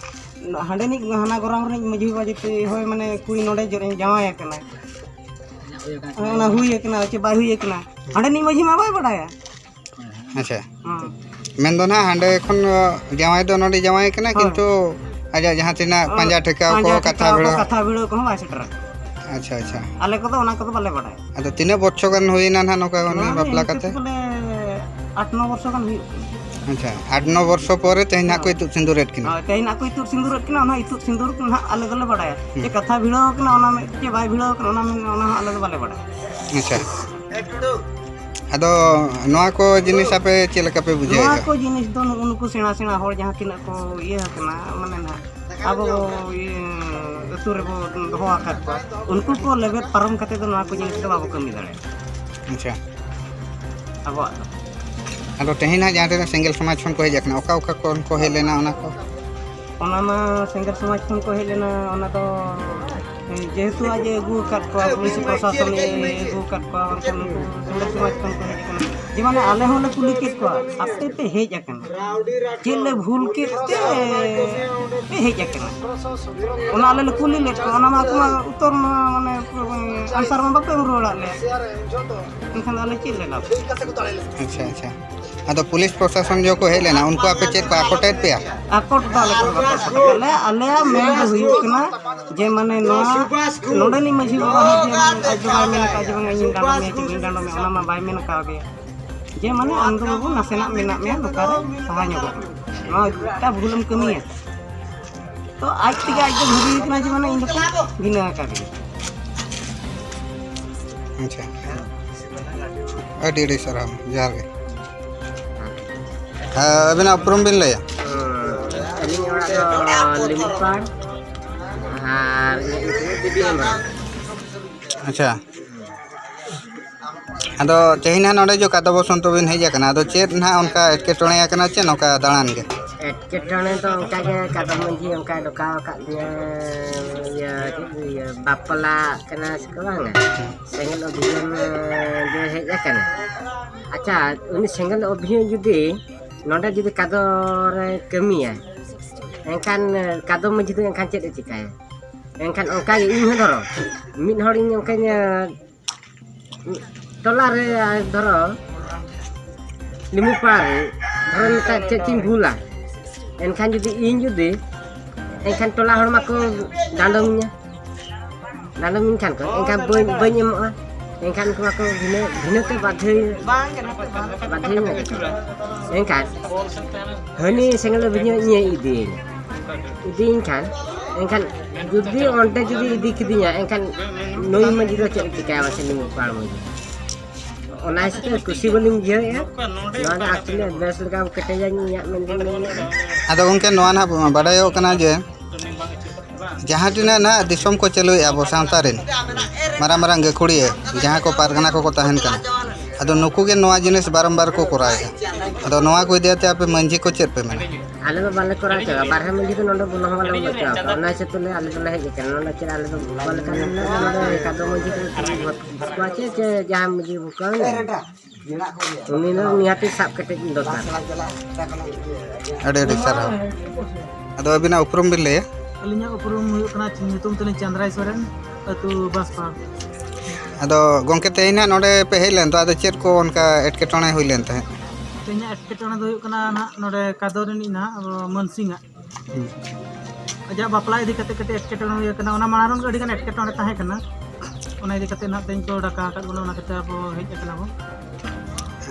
ᱦᱟᱸᱰᱮᱱᱤᱡ ᱦᱟᱱᱟ ᱜᱚᱨᱟᱢ ᱨᱤᱱᱤᱡ ᱢᱟᱹᱡᱷᱤ ᱵᱟᱵᱟ ᱡᱮᱛᱮ ᱦᱳᱭ, ᱢᱟᱱᱮ, ᱠᱩᱲᱤ ᱱᱚᱰᱮ ᱡᱚ-, ᱡᱟᱶᱟᱭ ᱟᱠᱟᱱᱟᱭ, ᱚᱱᱟ ᱦᱩᱭ ᱟᱠᱟᱱᱟ ᱪᱮ ᱵᱟᱭ ᱦᱩᱭ ᱟᱠᱟᱱᱟ, ᱦᱟᱸᱰᱮᱱᱤᱡ ᱢᱟᱹᱡᱷᱤ ᱢᱟ ᱵᱟᱭ ᱵᱟᱰᱟᱭᱟ᱾ ᱟᱪᱪᱷᱟ᱾ ᱦᱮᱸ᱾ ᱢᱮᱱᱫᱚ ᱱᱟᱦᱟᱜ ᱦᱟᱸᱰᱮ ᱠᱷᱚᱱ ᱡᱟᱶᱟᱭ ᱫᱚ ᱱᱚᱰᱮ ᱡᱟᱶᱟᱭ ᱠᱟᱱᱟ, ᱦᱳᱭ᱾ ᱠᱤᱱᱛᱩ ᱟᱡᱟᱜ ᱡᱟᱦᱟᱸ ᱛᱤᱱᱟᱹᱜ ᱦᱳᱭ᱾ ᱯᱟᱸᱡᱟ ᱴᱷᱮᱠᱟᱣ ᱠᱚ, ᱯᱟᱸᱡᱟ ᱠᱟᱛᱷᱟ ᱴᱷᱮᱠᱟᱣ ᱠᱚ, ᱵᱷᱤᱲᱟᱹᱣ᱾ ᱠᱟᱛᱷᱟ ᱵᱷᱤᱲᱟᱹᱣ ᱠᱚᱦᱚᱸ ᱵᱟᱭ ᱥᱮᱴᱮᱨᱟ᱾ ᱟᱪᱪᱷᱟ, ᱟᱪᱪᱷᱟ᱾ ᱟᱞᱮ ᱠᱚᱫᱚ ᱚᱱᱟ ᱠᱚᱫᱚ ᱵᱟᱞᱮ ᱵᱟᱰᱟᱭᱟ᱾ ᱟᱫᱚ ᱛᱤᱱᱟᱹᱜ ᱵᱚᱪᱷᱚᱨ ᱜᱟᱱ ᱦᱩᱭᱮᱱᱟ ᱱᱟᱦᱟᱜ ᱱᱚᱝᱠᱟ ᱩᱱᱤ ᱱᱚᱣᱟ ᱵᱟᱯᱞᱟ ᱤᱱᱠᱟᱹ ᱠᱟᱛᱮ? ᱵᱚᱞᱮ ᱟᱴ ᱱᱚ ᱵᱚᱨᱥᱚ ᱜᱟᱱ ᱦᱩᱭᱩᱜ ᱠᱟᱱᱟ᱾ ᱟᱪᱪᱷᱟ, ᱟᱴ ᱱᱚ ᱵᱚᱨᱥᱚ ᱯᱚᱨᱮ ᱛᱮᱦᱮᱧ ᱱᱟᱦᱟᱜ ᱠᱚ ᱦᱳᱭ᱾ ᱤᱛᱩᱫ ᱥᱤᱸᱫᱩᱨᱮᱫ ᱠᱤᱱᱟ᱾ ᱦᱳᱭ, ᱛᱮᱦᱮᱧ ᱱᱟᱦᱟᱜ ᱠᱚ ᱤᱛᱩᱫ ᱥᱤᱸᱫᱩᱨᱮᱫ ᱠᱤᱱᱟ, ᱚᱱᱟ ᱤᱛᱩᱫ ᱥᱤᱸᱫᱩᱨ ᱱᱟᱦᱟᱜ ᱟᱞᱮ ᱫᱚᱞᱮ ᱵᱟᱰᱟᱭᱟ᱾ ᱦᱩᱸ᱾ ᱪᱮ ᱠᱟᱛᱷᱟ ᱵᱷᱤᱲᱟᱹᱣ ᱠᱟᱱᱟ ᱚᱱᱟ ᱢᱮ-, ᱪᱮ ᱵᱟᱭ ᱵᱷᱤᱲᱟᱹᱣ ᱠᱟᱱᱟ ᱚᱱᱟ ᱢᱮ-, ᱚᱱᱟ ᱦᱚᱸ ᱟᱞᱮ ᱫᱚ ᱵᱟᱞᱮ ᱵᱟᱰᱟᱭᱟ᱾ ᱟᱪᱪᱷᱟ᱾ ᱟᱫᱚ ᱱᱚᱣᱟ ᱠᱚ ᱡᱤᱱᱤᱥ ᱟᱯᱮ ᱪᱮᱫ ᱞᱮᱠᱟ ᱯᱮ ᱵᱩᱡᱷᱟᱹᱣᱮᱫᱼᱟ? ᱱᱚᱣᱟ ᱠᱚ ᱡᱤᱱᱤᱥ ᱫᱚ ᱱᱩᱜᱼᱩ ᱱᱩᱠᱩ ᱥᱮᱬᱟ ᱥᱮᱬᱟ ᱦᱚᱲ ᱡᱟᱦᱟᱸ ᱛᱤᱱᱟᱹᱜ ᱠᱚ ᱤᱭᱟᱹ ᱟᱠᱟᱱᱟ, ᱢᱟᱱᱮ ᱱᱟᱦᱟᱜ ᱟᱵᱚ ᱤᱭᱟᱹ ᱟᱹᱛᱩ ᱨᱮᱵᱚ ᱫᱚᱦᱚ ᱟᱠᱟᱫ ᱠᱚᱣᱟ, ᱩᱱᱠᱩ ᱠᱚ ᱞᱮᱵᱮᱫ ᱯᱟᱨᱚᱢ ᱠᱟᱛᱮ ᱫᱚ ᱱᱚᱣᱟ ᱠᱚ ᱡᱤᱱᱤᱥ ᱫᱚ ᱵᱟᱵᱚ ᱠᱟᱹᱢᱤ ᱫᱟᱲᱮᱭᱟᱜᱼᱟ᱾ ᱟᱪᱪᱷᱟ᱾ ᱟᱵᱚᱣᱟᱜ ᱫᱚ᱾ ᱟᱫᱚ ᱛᱮᱦᱮᱧ ᱦᱟᱸᱜ ᱡᱟᱦᱟᱸ ᱛᱤᱱᱟᱹᱜ ᱥᱮᱸᱜᱮᱞ ᱥᱚᱢᱟᱡᱽ ᱠᱷᱚᱱ ᱠᱚ ᱦᱮᱡ ᱟᱠᱟᱱᱟ, ᱚᱠᱟ ᱚᱠᱟ ᱠᱷᱚᱱ ᱠᱚ ᱦᱮᱡ ᱞᱮᱱᱟ ᱚᱱᱟ ᱠᱚ? ᱚᱱᱟ ᱢᱟ ᱥᱮᱸᱜᱮᱞ ᱥᱚᱢᱟᱡᱽ ᱠᱷᱚᱱ ᱠᱚ ᱦᱮᱡ ᱞᱮᱱᱟ, ᱚᱱᱟ ᱫᱚ ᱡᱮᱦᱮᱛᱩ ᱟᱡ ᱮ ᱟᱹᱜᱩ ᱟᱠᱟᱫ ᱠᱚᱣᱟ, ᱯᱩᱞᱤᱥ ᱯᱨᱚᱥᱟᱥᱚᱱ ᱮ ᱟᱹᱜᱩ ᱟᱠᱟᱫ ᱠᱚᱣᱟ, ᱵᱟᱝᱠᱷᱟᱱ ᱩᱱᱠᱩ ᱥᱮᱸᱜᱮᱞ ᱥᱚᱢᱟᱡᱽ ᱠᱷᱚᱱ ᱠᱚ ᱦᱮᱡ ᱟᱠᱟᱱᱟ᱾ ᱢᱟᱱᱮ ᱟᱞᱮ ᱦᱚᱸᱞᱮ ᱠᱩᱞᱤ ᱠᱮᱫ ᱠᱚᱣᱟ, ᱟᱯᱮ ᱯᱮ ᱦᱮᱡ ᱟᱠᱟᱱᱟ, ᱪᱮᱫ ᱞᱮ ᱵᱷᱩᱞ ᱠᱮᱫ ᱛᱮ ᱯᱮ ᱦᱮᱡ ᱟᱠᱟᱱᱟ? ᱚᱱᱟ ᱟᱞᱮ ᱞᱮ ᱠᱩᱞᱤ ᱞᱮᱫ ᱠᱚᱣᱟ, ᱚᱱᱟ ᱢᱟ ᱟᱠᱚ ᱢᱟ ᱩᱛᱛᱚᱨ ᱢᱟ ᱢᱟᱱᱮ answer ᱢᱟ ᱵᱟᱯᱮ ᱮᱢ ᱨᱩᱣᱟᱹᱲᱟᱫ ᱞᱮᱭᱟ, ᱮᱱᱠᱷᱟᱱ ᱫᱚ ᱟᱞᱮ ᱪᱮᱫ ᱞᱮ ᱞᱟᱵᱷ? ᱟᱪᱪᱷᱟ, ᱟᱪᱪᱷᱟ᱾ ᱟᱫᱚ ᱯᱩᱞᱤᱥ ᱯᱨᱚᱥᱟᱥᱚᱱ ᱡᱚᱠᱷᱚᱱ ᱠᱚ ᱦᱮᱡ ᱞᱮᱱᱟ, ᱩᱱᱠᱩ ᱟᱯᱮ ᱪᱮᱫ ᱠᱚ ᱟᱠᱚᱴᱮᱫ ᱯᱮᱭᱟ? ᱟᱠᱚᱴ ᱫᱚ ᱟᱞᱮ ᱠᱚ ᱵᱟᱠᱚ ᱟᱠᱚᱴ ᱟᱠᱟᱫ ᱞᱮᱭᱟ᱾ ᱟᱞᱮᱭᱟᱜ ᱢᱮᱱ ᱫᱚ ᱦᱩᱭᱩᱜ ᱠᱟᱱᱟ ᱡᱮ ᱢᱟᱱᱮ ᱱᱚᱣᱟ ᱱᱚᱰᱮᱱᱤᱡ ᱢᱟᱹᱡᱷᱤ ᱵᱟᱵᱟ ᱦᱚᱸ ᱡᱮ ᱟᱡ ᱫᱚ ᱵᱟᱭ ᱢᱮᱱ ᱟᱠᱟᱫ ᱡᱮ ᱵᱟᱝ ᱤᱧᱤᱧ ᱰᱟᱸᱰᱚᱢ ᱢᱮᱭᱟ ᱪᱮ ᱵᱟᱹᱧ ᱰᱟᱸᱰᱚᱢ ᱢᱮᱭᱟ, ᱚᱱᱟ ᱢᱟ ᱵᱟᱭ ᱢᱮᱱ ᱟᱠᱟᱣ ᱫᱮᱭᱟ᱾ ᱡᱮ ᱢᱟᱱᱮ ᱟᱢ ᱫᱚ ᱵᱟᱹᱵᱩ ᱱᱟᱥᱮᱱᱟᱜ ᱢᱮᱱᱟᱜ ᱢᱮᱭᱟ, ᱱᱚᱝᱠᱟ ᱨᱮ ᱥᱟᱦᱟ ᱧᱚᱜᱚᱜ ᱢᱮ, ᱱᱚᱣᱟ ᱮᱴᱟᱜ ᱵᱷᱩᱞᱮᱢ ᱠᱟᱹᱢᱤᱭᱟ᱾ ᱛᱚ ᱟᱡ ᱛᱮᱜᱮ ᱟᱡ ᱫᱚ ᱵᱷᱟᱹᱵᱤ ᱠᱟᱱᱟ ᱡᱮ ᱢᱟᱱᱮ ᱤᱧ ᱫᱚᱠᱚ ᱵᱷᱤᱱᱟᱹ ᱟᱠᱟᱫᱤᱧᱟ᱾ ᱟᱪᱪᱷᱟ, ᱟᱹᱰᱤ ᱟᱹᱰᱤ ᱥᱟᱨᱦᱟᱣ, ᱡᱚᱦᱟᱨ ᱜᱮ᱾ ᱦᱮᱸ, ᱟᱹᱵᱤᱱᱟᱜ ᱩᱯᱨᱩᱢ ᱵᱤᱱ ᱞᱟᱹᱭᱟ? ᱟᱹᱞᱤᱧ ᱚᱲᱟᱜ ᱫᱚ ᱞᱤᱢᱩᱨᱯᱟᱲ ᱟᱨ ᱤᱧᱟᱹᱜ ᱧᱩᱛᱩᱢ ᱫᱚ ᱫᱮᱵᱤ ᱦᱮᱢᱵᱨᱚᱢ᱾ ᱟᱪᱪᱷᱟ, ᱟᱫᱚ ᱛᱮᱦᱮᱧ ᱦᱟᱸᱜ ᱱᱚᱰᱮ ᱡᱚ ᱠᱟᱫᱚ ᱵᱚᱥᱚᱱᱛᱚ ᱵᱤᱱ ᱦᱮᱡ ᱟᱠᱟᱱᱟ, ᱟᱫᱚ ᱪᱮᱫ ᱱᱟᱦᱟᱜ ᱚᱱᱠᱟ ᱮᱴᱠᱮᱴᱚᱬᱮ ᱟᱠᱟᱱᱟ ᱪᱮ ᱱᱚᱝᱠᱟ ᱫᱟᱬᱟᱱ ᱜᱮ? ᱮᱴᱠᱮᱴᱚᱬᱮ ᱫᱚ ᱚᱱᱠᱟ ᱜᱮ ᱠᱟᱫᱚᱢ ᱢᱟᱹᱡᱷᱤ ᱚᱱᱠᱟ ᱰᱚᱠᱟᱣ ᱟᱠᱟᱫ ᱞᱤᱧᱟᱹ, ᱤᱭᱟᱹ ᱪᱮᱫ ᱠᱚ ᱤᱭᱟᱹ ᱵᱟᱯᱞᱟᱜ ᱠᱟᱱᱟ ᱥᱮ ᱠᱚ ᱵᱟᱝᱟ? ᱥᱮᱸᱜᱮᱞ ᱚᱵᱷᱤᱭᱟᱱ ᱡᱮ ᱦᱮᱡ ᱟᱠᱟᱱᱟ᱾ ᱟᱪᱪᱷᱟ, ᱩᱱᱤ ᱥᱮᱸᱜᱮᱞ ᱚᱵᱷᱤᱭᱟᱱ ᱡᱩᱫᱤ ᱱᱚᱰᱮ ᱡᱩᱫᱤ ᱠᱟᱫᱚ ᱨᱮ ᱠᱟᱹᱢᱤᱭᱟ, ᱮᱱᱠᱷᱟᱱ ᱠᱟᱫᱚᱢ ᱢᱟᱹᱡᱷᱤ ᱫᱚ ᱮᱱᱠᱷᱟᱱ ᱪᱮᱫ ᱮ ᱪᱤᱠᱟᱹᱭᱟ? ᱮᱱᱠᱷᱟᱱ ᱚᱱᱠᱟ ᱜᱮ ᱤᱧ ᱦᱚᱸ ᱫᱷᱚᱨᱚ ᱢᱤᱫ ᱦᱚᱲᱤᱧ ᱚᱱᱠᱟᱧ ᱴᱚᱞᱟ ᱨᱮ ᱫᱷᱚᱨᱚ ᱞᱤᱢᱩ ᱯᱟᱲ ᱨᱮ ᱫᱷᱚᱨᱚ ᱢᱤᱫᱴᱟᱝ ᱪᱮᱫ ᱪᱚᱧ ᱵᱷᱩᱞᱟ, ᱮᱱᱠᱷᱟᱱ ᱡᱩᱫᱤ ᱤᱧ ᱡᱩᱫᱤ ᱮᱱᱠᱷᱟᱱ ᱴᱚᱞᱟ ᱦᱚᱲ ᱢᱟᱠᱚ ᱰᱟᱸᱰᱚᱢᱤᱧᱟ, ᱰᱟᱸᱰᱚᱢᱤᱧ ᱠᱷᱟᱱ ᱠᱚ ᱮᱱᱠᱷᱟᱱ ᱵᱟᱹᱧ ᱵᱟᱹᱧ ᱮᱢᱚᱜᱼᱟ, ᱮᱱᱠᱷᱟᱱ ᱩᱱᱠᱩ ᱢᱟᱠᱚ ᱵᱷᱤᱱᱟᱹ ᱵᱷᱤᱱᱟᱹ ᱛᱮ ᱵᱟᱫᱷᱟᱹ ᱵᱟᱫᱷᱟᱹᱧᱟ᱾ ᱮᱱᱠᱷᱟᱱ ᱦᱟᱹᱱᱤ ᱥᱮᱸᱜᱮᱞ ᱚᱵᱷᱤᱭᱟᱱ ᱤᱧᱮ ᱤᱫᱤᱭᱤᱧᱟ, ᱤᱫᱤᱭᱤᱧ ᱠᱷᱟᱱ ᱮᱱᱠᱷᱟᱱ ᱡᱩᱫᱤ ᱚᱸᱰᱮ ᱡᱩᱫᱤ ᱤᱫᱤ ᱠᱤᱫᱤᱧᱟ ᱮᱱᱠᱷᱟᱱ ᱱᱩᱭ ᱢᱟᱹᱡᱷᱤ ᱫᱚ ᱪᱮᱫ ᱮ ᱪᱤᱠᱟᱹᱭᱟ ᱢᱟᱥᱮ ᱞᱤᱢᱩ ᱯᱟᱲ ᱢᱟᱹᱡᱷᱤ? ᱚᱱᱟ ᱦᱤᱥᱟᱹᱵ ᱛᱮ ᱠᱩᱥᱤ ᱵᱟᱹᱞᱤᱧ ᱵᱩᱡᱷᱟᱹᱣᱮᱫᱼᱟ᱾ ᱱᱚᱣᱟ ᱫᱚ actually advice ᱞᱮᱠᱟ ᱠᱮᱴᱮᱡᱟᱜ ᱤᱧᱟᱹᱜ ᱢᱮᱱ ᱫᱚᱧ ᱢᱮᱱᱮᱫᱼᱟ᱾ ᱟᱫᱚ ᱜᱚᱢᱠᱮ, ᱱᱚᱣᱟ ᱱᱟᱦᱟᱜ ᱵᱟᱰᱟᱭᱚᱜ ᱠᱟᱱᱟ ᱡᱮ ᱡᱟᱦᱟᱸ ᱛᱤᱱᱟᱹᱜ ᱱᱟᱦᱟᱜ ᱫᱤᱥᱚᱢ ᱠᱚ ᱪᱟᱹᱞᱩᱭᱮᱫᱼᱟ ᱟᱵᱚ ᱥᱟᱶᱛᱟ ᱨᱮᱱ ᱢᱟᱨᱟᱝ ᱢᱟᱨᱟᱝ ᱜᱟᱹᱠᱷᱩᱲᱤᱭᱟᱹ, ᱡᱟᱦᱟᱸ ᱠᱚ ᱯᱟᱨᱜᱟᱱᱟ ᱠᱚᱠᱚ ᱛᱟᱦᱮᱱ ᱠᱟᱱᱟ, ᱟᱫᱚ ᱱᱩᱠᱩ ᱜᱮ ᱱᱚᱣᱟ ᱡᱤᱱᱤᱥ ᱵᱟᱨᱚᱢᱵᱟᱨ ᱠᱚ ᱠᱚᱨᱟᱣᱮᱫᱼᱟ᱾ ᱟᱫᱚ ᱱᱚᱣᱟ ᱠᱚ ᱤᱫᱤ ᱠᱟᱛᱮ ᱟᱯᱮ ᱢᱟᱹᱡᱷᱤ ᱠᱚ ᱪᱮᱫ ᱯᱮ ᱢᱮᱱᱟ? ᱟᱞᱮ ᱫᱚ ᱵᱟᱞᱮ ᱠᱚᱨᱟᱣ ᱦᱚᱪᱚᱣᱟ, ᱵᱟᱨᱦᱮ ᱢᱟᱺᱡᱷᱤ ᱫᱚ ᱱᱚᱰᱮ ᱵᱚᱞᱚ ᱦᱚᱸ ᱵᱟᱞᱮ ᱵᱚᱞᱚ ᱦᱚᱪᱚᱣᱟ᱾ ᱚᱱᱟ ᱦᱤᱥᱟᱹᱵ ᱛᱮ ᱟᱞᱮ ᱫᱚᱞᱮ ᱦᱮᱡ ᱟᱠᱟᱱᱟ᱾ ᱱᱚᱰᱮ ᱪᱮᱫ ᱟᱞᱮ ᱫᱚ ᱵᱟᱞᱮ ᱠᱟᱹᱢᱤ ᱞᱮᱫᱟ, ᱱᱚᱰᱮ ᱮᱠᱟᱞ ᱫᱚ ᱢᱟᱺᱡᱷᱤ ᱠᱚ ᱵᱷᱳᱴ ᱠᱚᱣᱟ ᱪᱮ, ᱪᱮ ᱡᱟᱦᱟᱸ ᱢᱟᱺᱡᱷᱤ ᱵᱚᱱ ᱠᱟᱹᱢᱤᱭᱟ, ᱩᱱᱤ ᱫᱚ ᱱᱤᱦᱟᱹᱛᱤ ᱥᱟᱵ ᱠᱮᱴᱮᱡ ᱫᱚᱨᱠᱟᱨ᱾ ᱟᱹᱰᱤ ᱟᱹᱰᱤ ᱥᱟᱨᱦᱟᱣ᱾ ᱟᱫᱚ ᱟᱹᱵᱤᱱᱟᱜ ᱩᱯᱨᱩᱢ ᱵᱤᱱ ᱞᱟᱹᱭᱟ? ᱟᱹᱞᱤᱧᱟᱜ ᱩᱯᱨᱩᱢ ᱦᱩᱭᱩᱜ ᱠᱟᱱᱟ, ᱧᱩᱛᱩᱢ ᱛᱟᱹᱞᱤᱧ ᱪᱟᱸᱫᱽᱨᱟᱭ ᱥᱚᱨᱮᱱ, ᱟᱹᱛᱩ ᱵᱟᱸᱥᱯᱟᱲ᱾ ᱟᱫᱚ ᱜᱚᱢᱠᱮ, ᱛᱮᱦᱮᱧ ᱱᱟᱦᱟᱜ ᱱᱚᱰᱮ ᱯᱮ ᱦᱮᱡ ᱞᱮᱱ ᱫᱚ, ᱟᱫᱚ ᱪᱮᱫ ᱠᱚ ᱚᱱᱠᱟ ᱮᱴᱠᱮᱴᱚᱬᱮ ᱦᱩᱭ ᱞᱮᱱ ᱛᱟᱦᱮᱸᱫ? ᱛᱮᱦᱮᱧᱟᱜ ᱮᱴᱠᱮᱴᱚᱬᱮ ᱫᱚ ᱦᱩᱭᱩᱜ ᱠᱟᱱᱟ ᱱᱟᱦᱟᱜ ᱱᱚᱰᱮ ᱠᱟᱫᱚ ᱨᱤᱱᱤᱡ ᱱᱟᱦᱟᱜ ᱟᱵᱚ ᱢᱟᱹᱱᱥᱤᱝᱟᱜ ᱦᱩᱸ᱾ ᱟᱡᱟᱜ ᱵᱟᱯᱞᱟ ᱤᱫᱤ ᱠᱟᱛᱮ ᱠᱟᱹᱴᱤᱡ ᱮᱴᱠᱮᱴᱚᱬᱮ ᱦᱩᱭ ᱟᱠᱟᱱᱟ᱾ ᱚᱱᱟ ᱢᱟᱲᱟᱝ ᱨᱮ ᱟᱹᱰᱤ ᱜᱟᱱ ᱮᱴᱠᱮᱴᱚᱬᱮ ᱛᱟᱦᱮᱸ ᱠᱟᱱᱟ, ᱚᱱᱟ ᱤᱫᱤ ᱠᱟᱛᱮ ᱱᱟᱦᱟᱜ ᱛᱮᱦᱮᱧ ᱠᱚ ᱰᱟᱠᱟ ᱟᱠᱟᱫ ᱵᱚᱱᱟ, ᱚᱱᱟ ᱠᱷᱟᱹᱛᱤᱨ ᱟᱵᱚ ᱦᱮᱡ ᱟᱠᱟᱱᱟ ᱵᱚᱱ᱾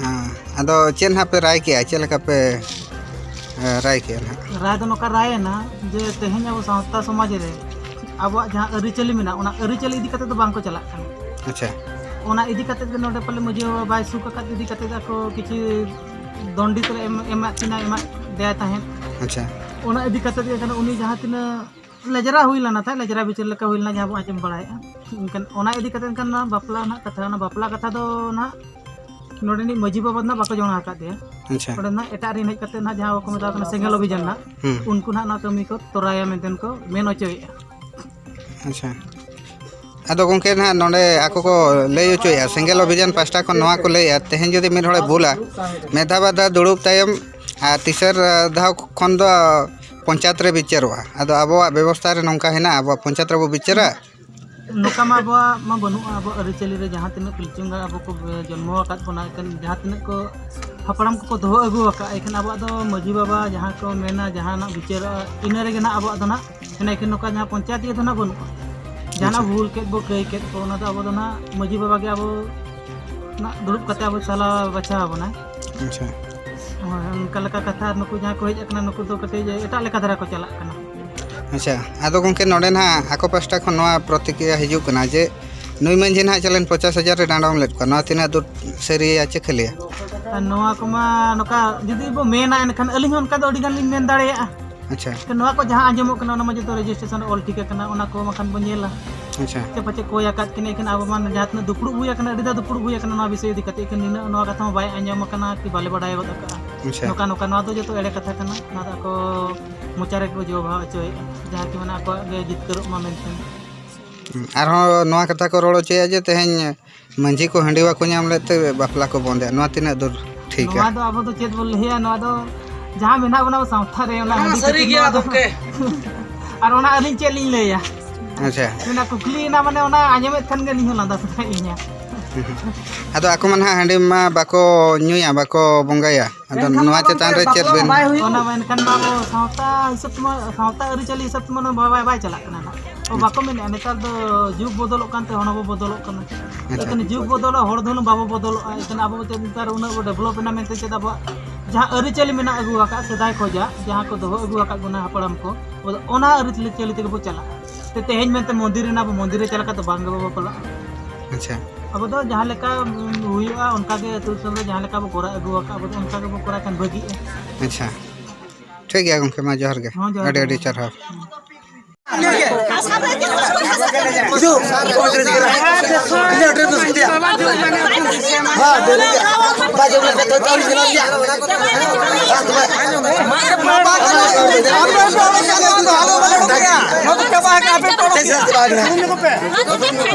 ᱦᱮᱸ, ᱟᱫᱚ ᱪᱮᱫ ᱱᱟᱦᱟᱜ ᱯᱮ ᱨᱟᱭ ᱠᱮᱜᱼᱟ? ᱪᱮᱫ ᱞᱮᱠᱟ ᱯᱮ, ᱮ, ᱨᱟᱭ ᱠᱮᱜᱼᱟ ᱱᱟᱦᱟᱜ? ᱨᱟᱭ ᱫᱚ ᱱᱚᱝᱠᱟ ᱨᱟᱭ ᱮᱱᱟ ᱡᱮ ᱛᱮᱦᱮᱧ ᱟᱵᱚ ᱥᱟᱶᱛᱟ ᱥᱚᱢᱟᱡᱽ ᱨᱮ ᱟᱵᱚᱣᱟᱜ ᱡᱟᱦᱟᱸ ᱟᱹᱨᱤᱪᱟᱹᱞᱤ ᱢᱮᱱᱟᱜᱼᱟ, ᱚᱱᱟ ᱟᱹᱨᱤᱪᱟᱹᱞᱤ ᱤᱫᱤ ᱠᱟᱛᱮ ᱫᱚ ᱵᱟᱝ ᱠᱚ ᱪᱟᱞᱟᱜ ᱠᱟᱱᱟ᱾ ᱟᱪᱪᱷᱟ᱾ ᱚᱱᱟ ᱤᱫᱤ ᱠᱟᱛᱮ ᱜᱮ ᱱᱚᱰᱮ ᱯᱟᱞᱮ ᱢᱟᱺᱡᱷᱤ ᱵᱟᱵᱟ ᱵᱟᱭ ᱥᱩᱠ ᱟᱠᱟᱫ ᱤᱫᱤ ᱠᱟᱛᱮ ᱟᱠᱚ ᱠᱤᱪᱷᱩ ᱫᱚᱱᱰᱤᱛ ᱨᱮ ᱮᱢ, ᱮᱢᱟᱫ ᱠᱤᱱᱟ, ᱮᱢᱟᱫ ᱫᱮᱭᱟᱭ ᱛᱟᱦᱮᱸᱫ᱾ ᱟᱪᱪᱷᱟ᱾ ᱚᱱᱟ ᱤᱫᱤ ᱠᱟᱛᱮ ᱜᱮ ᱠᱟᱱᱟ, ᱩᱱᱤ ᱡᱟᱦᱟᱸ ᱛᱤᱱᱟᱹᱜ ᱞᱮᱡᱨᱟ ᱦᱩᱭ ᱞᱮᱱᱟ ᱛᱟᱦᱮᱸᱫ, ᱞᱮᱡᱨᱟ ᱵᱤᱪᱟᱹᱨ ᱞᱮᱠᱟ ᱦᱩᱭ ᱞᱮᱱᱟ, ᱡᱟᱦᱟᱸ ᱵᱚᱱ ᱟᱸᱡᱚᱢ ᱵᱟᱲᱟᱭᱮᱫᱼᱟ᱾ ᱮᱱᱠᱷᱟᱱ ᱚᱱᱟ ᱤᱫᱤ ᱠᱟᱛᱮ ᱮᱱᱠᱷᱟᱱ ᱱᱚᱣᱟ ᱵᱟᱯᱞᱟ ᱨᱮᱱᱟᱜ ᱠᱟᱛᱷᱟ, ᱚᱱᱟ ᱵᱟᱯᱞᱟ ᱠᱟᱛᱷᱟ ᱫᱚ ᱱᱟᱦᱟᱜ ᱱᱚᱰᱮᱱᱤᱡ ᱢᱟᱺᱡᱷᱤ ᱵᱟᱵᱟ ᱫᱚ ᱱᱟᱦᱟᱜ ᱵᱟᱠᱚ ᱡᱚᱲᱟᱣ ᱟᱠᱟᱫ ᱫᱮᱭᱟ᱾ ᱟᱪᱪᱷᱟ᱾ ᱱᱚᱰᱮ ᱱᱟᱦᱟᱜ ᱮᱴᱟᱜ ᱨᱮᱱ ᱦᱮᱡ ᱠᱟᱛᱮ ᱱᱟᱦᱟᱜ ᱡᱟᱦᱟᱸ ᱠᱚ ᱢᱮᱛᱟᱜ ᱠᱟᱱᱟ ᱥᱮᱸᱜᱮᱞ ᱚᱵᱷᱤᱡᱟᱱ ᱱᱟᱦᱟᱜ, ᱦᱩᱸ᱾ ᱩᱱᱠᱩ ᱱᱟᱦᱟᱜ ᱱᱚᱣᱟ ᱠᱟᱹᱢᱤ ᱠᱚ ᱛᱚᱨᱟᱭᱟ ᱢᱮᱱᱛᱮ ᱠᱚ ᱢᱮᱱ ᱦᱚᱪᱚᱭᱮᱫᱼᱟ᱾ ᱟᱪᱪᱷᱟ᱾ ᱟᱫᱚ ᱜᱚᱢᱠᱮ, ᱱᱟᱦᱟᱜ ᱱᱚᱰᱮ ᱟᱠᱚ ᱠᱚ ᱞᱟᱹᱭ ᱦᱚᱪᱚᱭᱮᱫᱼᱟ, ᱥᱮᱸᱜᱮᱞ ᱚᱵᱷᱤᱡᱟᱱ ᱯᱟᱥᱴᱟ ᱠᱷᱚᱱ ᱱᱚᱣᱟ ᱠᱚ ᱞᱟᱹᱭᱮᱫᱼᱟ, ᱛᱮᱦᱮᱧ ᱡᱩᱫᱤ ᱢᱤᱫ ᱦᱚᱲᱮ ᱵᱩᱞᱟ, ᱢᱤᱫ ᱫᱷᱟᱣ ᱵᱟᱨ ᱫᱷᱟᱣ ᱫᱩᱲᱩᱵ ᱛᱟᱭᱚᱢ ᱟᱨ ᱛᱮᱥᱟᱨ ᱫᱷᱟᱣ ᱠᱷᱚᱱ ᱫᱚ ᱯᱚᱧᱪᱟᱭᱮᱛ ᱨᱮ ᱵᱤᱪᱟᱹᱨᱚᱜᱼᱟ᱾ ᱟᱫᱚ ᱟᱵᱚᱣᱟᱜ ᱵᱮᱵᱚᱥᱛᱷᱟ ᱨᱮ ᱱᱚᱝᱠᱟ ᱦᱮᱱᱟᱜᱼᱟ, ᱟᱵᱚᱣᱟᱜ ᱯᱚᱧᱪᱟᱭᱮᱛ ᱨᱮᱵᱚ ᱵᱤᱪᱟᱹᱨᱟ? ᱱᱚᱝᱠᱟ ᱢᱟ ᱟᱵᱚᱣᱟᱜ ᱢᱟ ᱵᱟᱹᱱᱩᱜᱼᱟ᱾ ᱟᱵᱚᱣᱟᱜ ᱟᱹᱨᱤᱪᱟᱹᱞᱤ ᱨᱮ ᱡᱟᱦᱟᱸ ᱛᱤᱱᱟᱹᱜ ᱯᱤᱞᱪᱩ ᱮᱸᱜᱟ ᱟᱵᱚ ᱠᱚ ᱡᱚᱱᱢᱚ ᱟᱠᱟᱫ ᱵᱚᱱᱟ, ᱮᱱᱠᱷᱟᱱ ᱡᱟᱦᱟᱸ ᱛᱤᱱᱟᱹᱜ ᱠᱚ ᱦᱟᱯᱲᱟᱢ ᱠᱚᱠᱚ ᱫᱚᱦᱚ ᱟᱹᱜᱩ ᱟᱠᱟᱫᱼᱟ, ᱮᱱᱠᱷᱟᱱ ᱟᱵᱚᱣᱟᱜ ᱫᱚ ᱢᱟᱺᱡᱷᱤ ᱵᱟᱵᱟ ᱡᱟᱦᱟᱸ ᱠᱚ ᱢᱮᱱᱟ, ᱡᱟᱦᱟᱱᱟᱜ ᱵᱤᱪᱟᱹᱨᱚᱜᱼᱟ, ᱤᱱᱟᱹ ᱨᱮᱜᱮ ᱱᱟᱦᱟᱜ ᱟᱵᱚᱣᱟᱜ ᱫᱚ ᱱᱟᱦᱟᱜ ᱦᱮᱱᱟᱜ᱾ ᱮᱱᱠᱷᱟᱱ ᱱᱚᱝᱠᱟ ᱡᱟᱦᱟᱸ ᱯᱚᱧᱪᱟᱭᱮᱛ ᱤᱭᱟᱹ ᱫᱚ ᱱᱟᱦᱟᱜ ᱵᱟᱹᱱᱩᱜᱼᱟ᱾ ᱡᱟᱦᱟᱱᱟᱜ ᱟᱪᱪᱷᱟ᱾ ᱵᱷᱩᱞ ᱠᱮᱫ ᱵᱚ, ᱠᱟᱹᱭ ᱠᱮᱫ ᱵᱚ, ᱚᱱᱟ ᱫᱚ ᱟᱵᱚ ᱫᱚ ᱱᱟᱦᱟᱜ ᱢᱟᱺᱡᱷᱤ ᱵᱟᱵᱟ ᱜᱮ ᱟᱵᱚ ᱱᱟᱦᱟᱜ ᱫᱩᱲᱩᱵ ᱠᱟᱛᱮ ᱟᱵᱚ ᱥᱟᱞᱟ ᱵᱟᱪᱷᱟᱣ ᱟᱵᱚᱱᱟ᱾ ᱟᱪᱪᱷᱟ᱾ ᱦᱳᱭ, ᱚᱱᱠᱟ ᱞᱮᱠᱟ ᱠᱟᱛᱷᱟ᱾ ᱟᱨ ᱱᱩᱠᱩ ᱡᱟᱦᱟᱸ ᱠᱚ ᱦᱮᱡ ᱟᱠᱟᱱᱟ, ᱱᱩᱠᱩ ᱫᱚ ᱠᱟᱹᱴᱤᱡ ᱮᱴᱟᱜ ᱞᱮᱠᱟ ᱫᱷᱟᱨᱟ ᱠᱚ ᱪᱟᱞᱟᱜ ᱠᱟᱱᱟ᱾ ᱟᱪᱪᱷᱟ, ᱟᱫᱚ ᱜᱚᱢᱠᱮ, ᱱᱚᱰᱮ ᱱᱟᱦᱟᱜ ᱟᱠᱚ ᱯᱟᱥᱴᱟ ᱠᱷᱚᱱ ᱱᱚᱣᱟ ᱯᱨᱚᱛᱤᱠᱨᱤᱭᱟ ᱦᱤᱡᱩᱜ ᱠᱟᱱᱟ ᱡᱮ ᱱᱩᱭ ᱢᱟᱺᱡᱷᱤ ᱱᱟᱦᱟᱜ ᱪᱟᱞᱮᱱ ᱯᱚᱪᱟᱥ ᱦᱟᱡᱟᱨ ᱨᱮ ᱰᱟᱸᱰᱚᱢ ᱞᱮᱫ ᱠᱚᱣᱟ, ᱱᱚᱣᱟ ᱛᱤᱱᱟᱹᱜ ᱫᱩᱨ ᱥᱟᱹᱨᱤᱭᱟ ᱪᱮ ᱠᱷᱟᱹᱞᱤᱭᱟ? ᱟᱨ ᱱᱚᱣᱟ ᱠᱚᱢᱟ ᱱᱚᱝᱠᱟ ᱡᱩᱫᱤ ᱵᱚ ᱢᱮᱱᱟ, ᱮᱱᱠᱷᱟᱱ ᱟᱹᱞᱤᱧ ᱦᱚᱸ ᱚᱱᱠᱟ ᱫᱚ ᱟᱹᱰᱤ ᱜᱟᱱ ᱞᱤᱧ ᱢᱮᱱ ᱫᱟᱲᱮᱭᱟᱜᱼᱟ᱾ ᱟᱪᱪᱷᱟ᱾ ᱱᱚᱣᱟ ᱠᱚ ᱡᱟᱦᱟᱸ ᱟᱸᱡᱚᱢᱚᱜ ᱠᱟᱱᱟ, ᱚᱱᱟ ᱢᱟ ᱡᱚᱛᱚ ᱨᱮᱡᱤᱥᱴᱨᱮᱥᱚᱱ ᱨᱮ ᱚᱞ ᱴᱷᱤᱠ ᱟᱠᱟᱱᱟ, ᱚᱱᱟ ᱠᱚ ᱵᱟᱠᱷᱟᱱ ᱵᱚᱱ ᱧᱮᱞᱟ᱾ ᱟᱪᱪᱷᱟ᱾ ᱥᱮ ᱯᱟᱪᱮᱫ ᱠᱚᱭ ᱟᱠᱟᱫ ᱠᱤᱱᱟ, ᱮᱱᱠᱷᱟᱱ ᱟᱵᱚ ᱢᱟ ᱡᱟᱦᱟᱸ ᱛᱤᱱᱟᱹᱜ ᱫᱩᱯᱲᱩᱵ ᱦᱩᱭ ᱟᱠᱟᱱᱟ, ᱟᱹᱰᱤ ᱫᱷᱟᱣ ᱫᱩᱯᱲᱩᱵ ᱦᱩᱭ ᱟᱠᱟᱱᱟ ᱱᱚᱣᱟ ᱵᱤᱥᱚᱭ ᱤᱫᱤ ᱠᱟᱛᱮ, ᱮᱱᱠᱷᱟᱱ ᱱᱤᱱᱟᱹᱜ ᱱᱚᱣᱟ ᱠᱟᱛᱷᱟ ᱢᱟ ᱵᱟᱭ ᱟᱸᱡᱚᱢ ᱟᱠᱟᱱᱟ ᱠᱤ ᱵᱟᱞᱮ ᱵᱟᱰᱟᱭ ᱜᱚᱫ ᱟᱠᱟᱫᱼᱟ᱾ ᱟᱪᱪᱷᱟ᱾ ᱱᱚᱝᱠᱟ ᱱᱚᱝᱠᱟ, ᱱᱚᱣᱟ ᱫᱚ ᱡᱚᱛᱚ ᱮᱲᱮ ᱠᱟᱛᱷᱟ ᱠᱟᱱᱟ᱾ ᱱᱚᱣᱟ ᱫᱚ ᱟᱠᱚ ᱢᱚᱪᱟ ᱨᱮᱠᱚ ᱡᱚ ᱵᱟᱦᱟ ᱦᱚᱪᱚᱭᱮᱫᱼᱟ, ᱡᱟᱦᱟᱸ ᱠᱤ ᱢᱟᱱᱮ ᱟᱠᱚᱣᱟᱜ ᱜᱮ ᱡᱤᱛᱠᱟᱹᱨᱚᱜ ᱢᱟ ᱢᱮᱱᱛᱮ᱾ ᱦᱩᱸ, ᱟᱨᱦᱚᱸ ᱱᱚᱣᱟ ᱠᱟᱛᱷᱟ ᱠᱚ ᱨᱚᱲ ᱦᱚᱪᱚᱭᱟ ᱡᱮ ᱛᱮᱦᱮᱧ ᱢᱟᱹᱡᱷᱤ ᱠᱚ ᱦᱟᱺᱰᱤᱣᱟ ᱠᱚ ᱧᱟᱢ ᱞᱮᱫ ᱛᱮ ᱵᱟᱯᱞᱟ ᱠᱚ ᱵᱚᱱᱫᱮᱜᱼᱟ, ᱱᱚᱣᱟ ᱛᱤᱱᱟᱹᱜ ᱫᱩᱨ ᱴᱷᱤᱠᱟ? ᱱᱚᱣᱟ ᱫᱚ ᱟᱵᱚ ᱫᱚ ᱪᱮᱫ ᱵᱚᱱ ᱞᱟᱹᱭᱟ, ᱱᱚᱣᱟ ᱫᱚ ᱡᱟᱦᱟᱸ ᱢᱮᱱᱟᱜ ᱵᱚᱱᱟ ᱟᱵᱚ ᱥᱟᱶᱛᱟ ᱨᱮ, ᱚᱱᱟ ᱱᱚᱣᱟ ᱦᱟᱺᱰᱤ ᱥᱟᱹᱨᱤ ᱠᱷᱟᱹᱛᱤᱨ ᱜᱮᱭᱟ ᱱᱚᱣᱟ ᱫᱚ᱾ ᱜᱚᱢᱠᱮ᱾ ᱟᱨ ᱚᱱᱟ ᱟᱹᱞᱤᱧ ᱪᱮᱫ ᱞᱤᱧ ᱞᱟᱹᱭᱟ? ᱟᱪᱪᱷᱟ᱾ ᱚᱱᱟ ᱠᱩᱠᱞᱤ ᱮᱱᱟ, ᱢᱟᱱᱮ ᱚᱱᱟ ᱟᱸᱡᱚᱢᱮᱫ ᱠᱷᱟᱱ ᱜᱮ ᱟᱹᱞᱤᱧ ᱦᱚᱸ ᱞᱟᱸᱫᱟ ᱥᱟᱱᱟᱭᱮᱫ ᱞᱤᱧᱟ᱾ ᱟᱫᱚ ᱟᱠᱚ ᱢᱟ ᱱᱟᱦᱟᱜ ᱦᱟᱺᱰᱤ ᱢᱟ ᱵᱟᱠᱚ ᱧᱩᱭᱟ, ᱵᱟᱠᱚ ᱵᱚᱸᱜᱟᱭᱟ, ᱟᱫᱚ ᱮᱱᱠᱷᱟᱱ ᱱᱚᱣᱟ ᱢᱟ ᱪᱮᱛᱟᱱ ᱜᱚᱢᱠᱮ ᱨᱮ ᱪᱮᱫ ᱵᱟᱯᱞᱟ ᱵᱮᱱ ᱢᱟ ᱵᱟᱭ ᱦᱩᱭᱩᱜ᱾ ᱚᱱᱟ ᱢᱟ ᱮᱱᱠᱷᱟᱱ ᱢᱟ ᱟᱵᱚ ᱥᱟᱶᱛᱟ ᱦᱤᱥᱟᱹᱵ ᱛᱮᱢᱟ, ᱥᱟᱶᱛᱟ ᱟᱹᱨᱤᱪᱟᱹᱞᱤ ᱦᱤᱥᱟᱹᱵ ᱛᱮᱢᱟ ᱱᱚᱣᱟ ᱵᱟᱭ, ᱵᱟᱭ ᱪᱟᱞᱟᱜ ᱠᱟᱱᱟ ᱱᱟᱦᱟᱜ᱾ ᱚ, ᱟᱪᱪᱷᱟ᱾ ᱵᱟᱠᱚ ᱢᱮᱱᱮᱫᱼᱟ, ᱱᱮᱛᱟᱨ ᱫᱚ ᱡᱩᱜᱽ ᱵᱚᱫᱚᱞᱚᱜ ᱠᱟᱱᱛᱮ ᱦᱚᱲ ᱦᱚᱸᱵᱚ ᱵᱚᱫᱚᱞᱚᱜ ᱠᱟᱱᱟ᱾ ᱟᱪᱪᱷᱟ᱾ ᱮᱱᱠᱷᱟᱱ ᱡᱩᱜᱽ ᱵᱚᱫᱚᱞᱚᱜᱼᱟ, ᱦᱚᱲ ᱫᱚ ᱦᱩᱱᱟᱹᱝ ᱵᱟᱵᱚ ᱵᱚᱫᱚᱞᱚᱜᱼᱟ᱾ ᱮᱱᱠᱷᱟᱱ ᱟᱵᱚ ᱪᱮᱫ ᱱᱮᱛᱟᱨ ᱩᱱᱟᱹᱜ ᱵᱚ develop ᱮᱱᱟ ᱢᱮᱱᱛᱮ ᱪᱮᱫ ᱟᱵᱚᱣᱟᱜ ᱡᱟᱦᱟᱸ ᱟᱹᱨᱤᱪᱟᱹᱞᱤ ᱢᱮᱱᱟᱜ ᱟᱹᱜᱩ ᱟᱠᱟᱫ ᱥᱮᱫᱟᱭ ᱠᱷᱚᱡᱟᱜ, ᱡᱟᱦᱟᱸ ᱠᱚ ᱫᱚᱦᱚ ᱟᱹᱜᱩ ᱟᱠᱟᱫ ᱵᱚᱱᱟ ᱦᱟᱯᱲᱟᱢ ᱠᱚ, ᱟᱵᱚ ᱫᱚ ᱚᱱᱟ ᱟᱹᱨᱤᱪᱟᱹᱞᱤ ᱛᱮᱜᱮ ᱵᱚ ᱪᱟᱞᱟᱜᱼᱟ᱾ ᱛᱮ ᱛᱮᱦᱮᱧ ᱢᱮᱱᱛᱮ ᱢᱚᱱᱫᱤᱨ ᱨᱮᱱᱟᱜ ᱵᱚ, ᱢᱚᱱᱫᱤᱨ ᱨᱮ ᱪᱟᱞᱟᱣ ᱠᱟᱛᱮ ᱵᱟᱝ ᱜᱮᱵᱚ ᱵᱟᱯᱞᱟᱜᱼᱟ᱾ ᱟᱪᱪᱷᱟ᱾ ᱟᱵᱚ ᱫᱚ ᱡᱟᱦᱟᱸ ᱞᱮᱠᱟ, ᱩᱢ, ᱦᱩᱭᱩᱜᱼᱟ, ᱚᱱᱠᱟ ᱜᱮ ᱟᱹᱛᱩ ᱫᱤᱥᱚᱢ ᱨᱮ ᱡᱟᱦᱟᱸ ᱞᱮᱠᱟ ᱵᱚ ᱠᱚᱨᱟᱣ ᱟᱹᱜᱩ ᱟᱠᱟᱫ, ᱟᱵᱚ ᱫᱚ ᱚᱱᱠᱟ ᱜᱮᱵᱚ ᱠᱚᱨᱟᱣ ᱠᱷᱟᱱ ᱵᱷᱟᱹᱜᱤᱜᱼᱟ᱾ ᱟᱪᱪᱷᱟ, ᱴᱷᱤᱠ ᱜᱮᱭᱟ ᱜᱚᱢᱠᱮ, ᱢᱟ ᱡᱚᱦᱟᱨ ᱜᱮ᱾ ᱦᱚᱸ, ᱡᱚᱦᱟᱨ ᱟᱹᱰᱤ ᱜᱮ᱾ ᱟᱹᱰᱤ ᱥᱟᱨᱦᱟᱣ᱾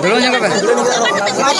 ᱫᱩᱲᱩᱵ ᱧᱚᱜᱚᱜ ᱯᱮ᱾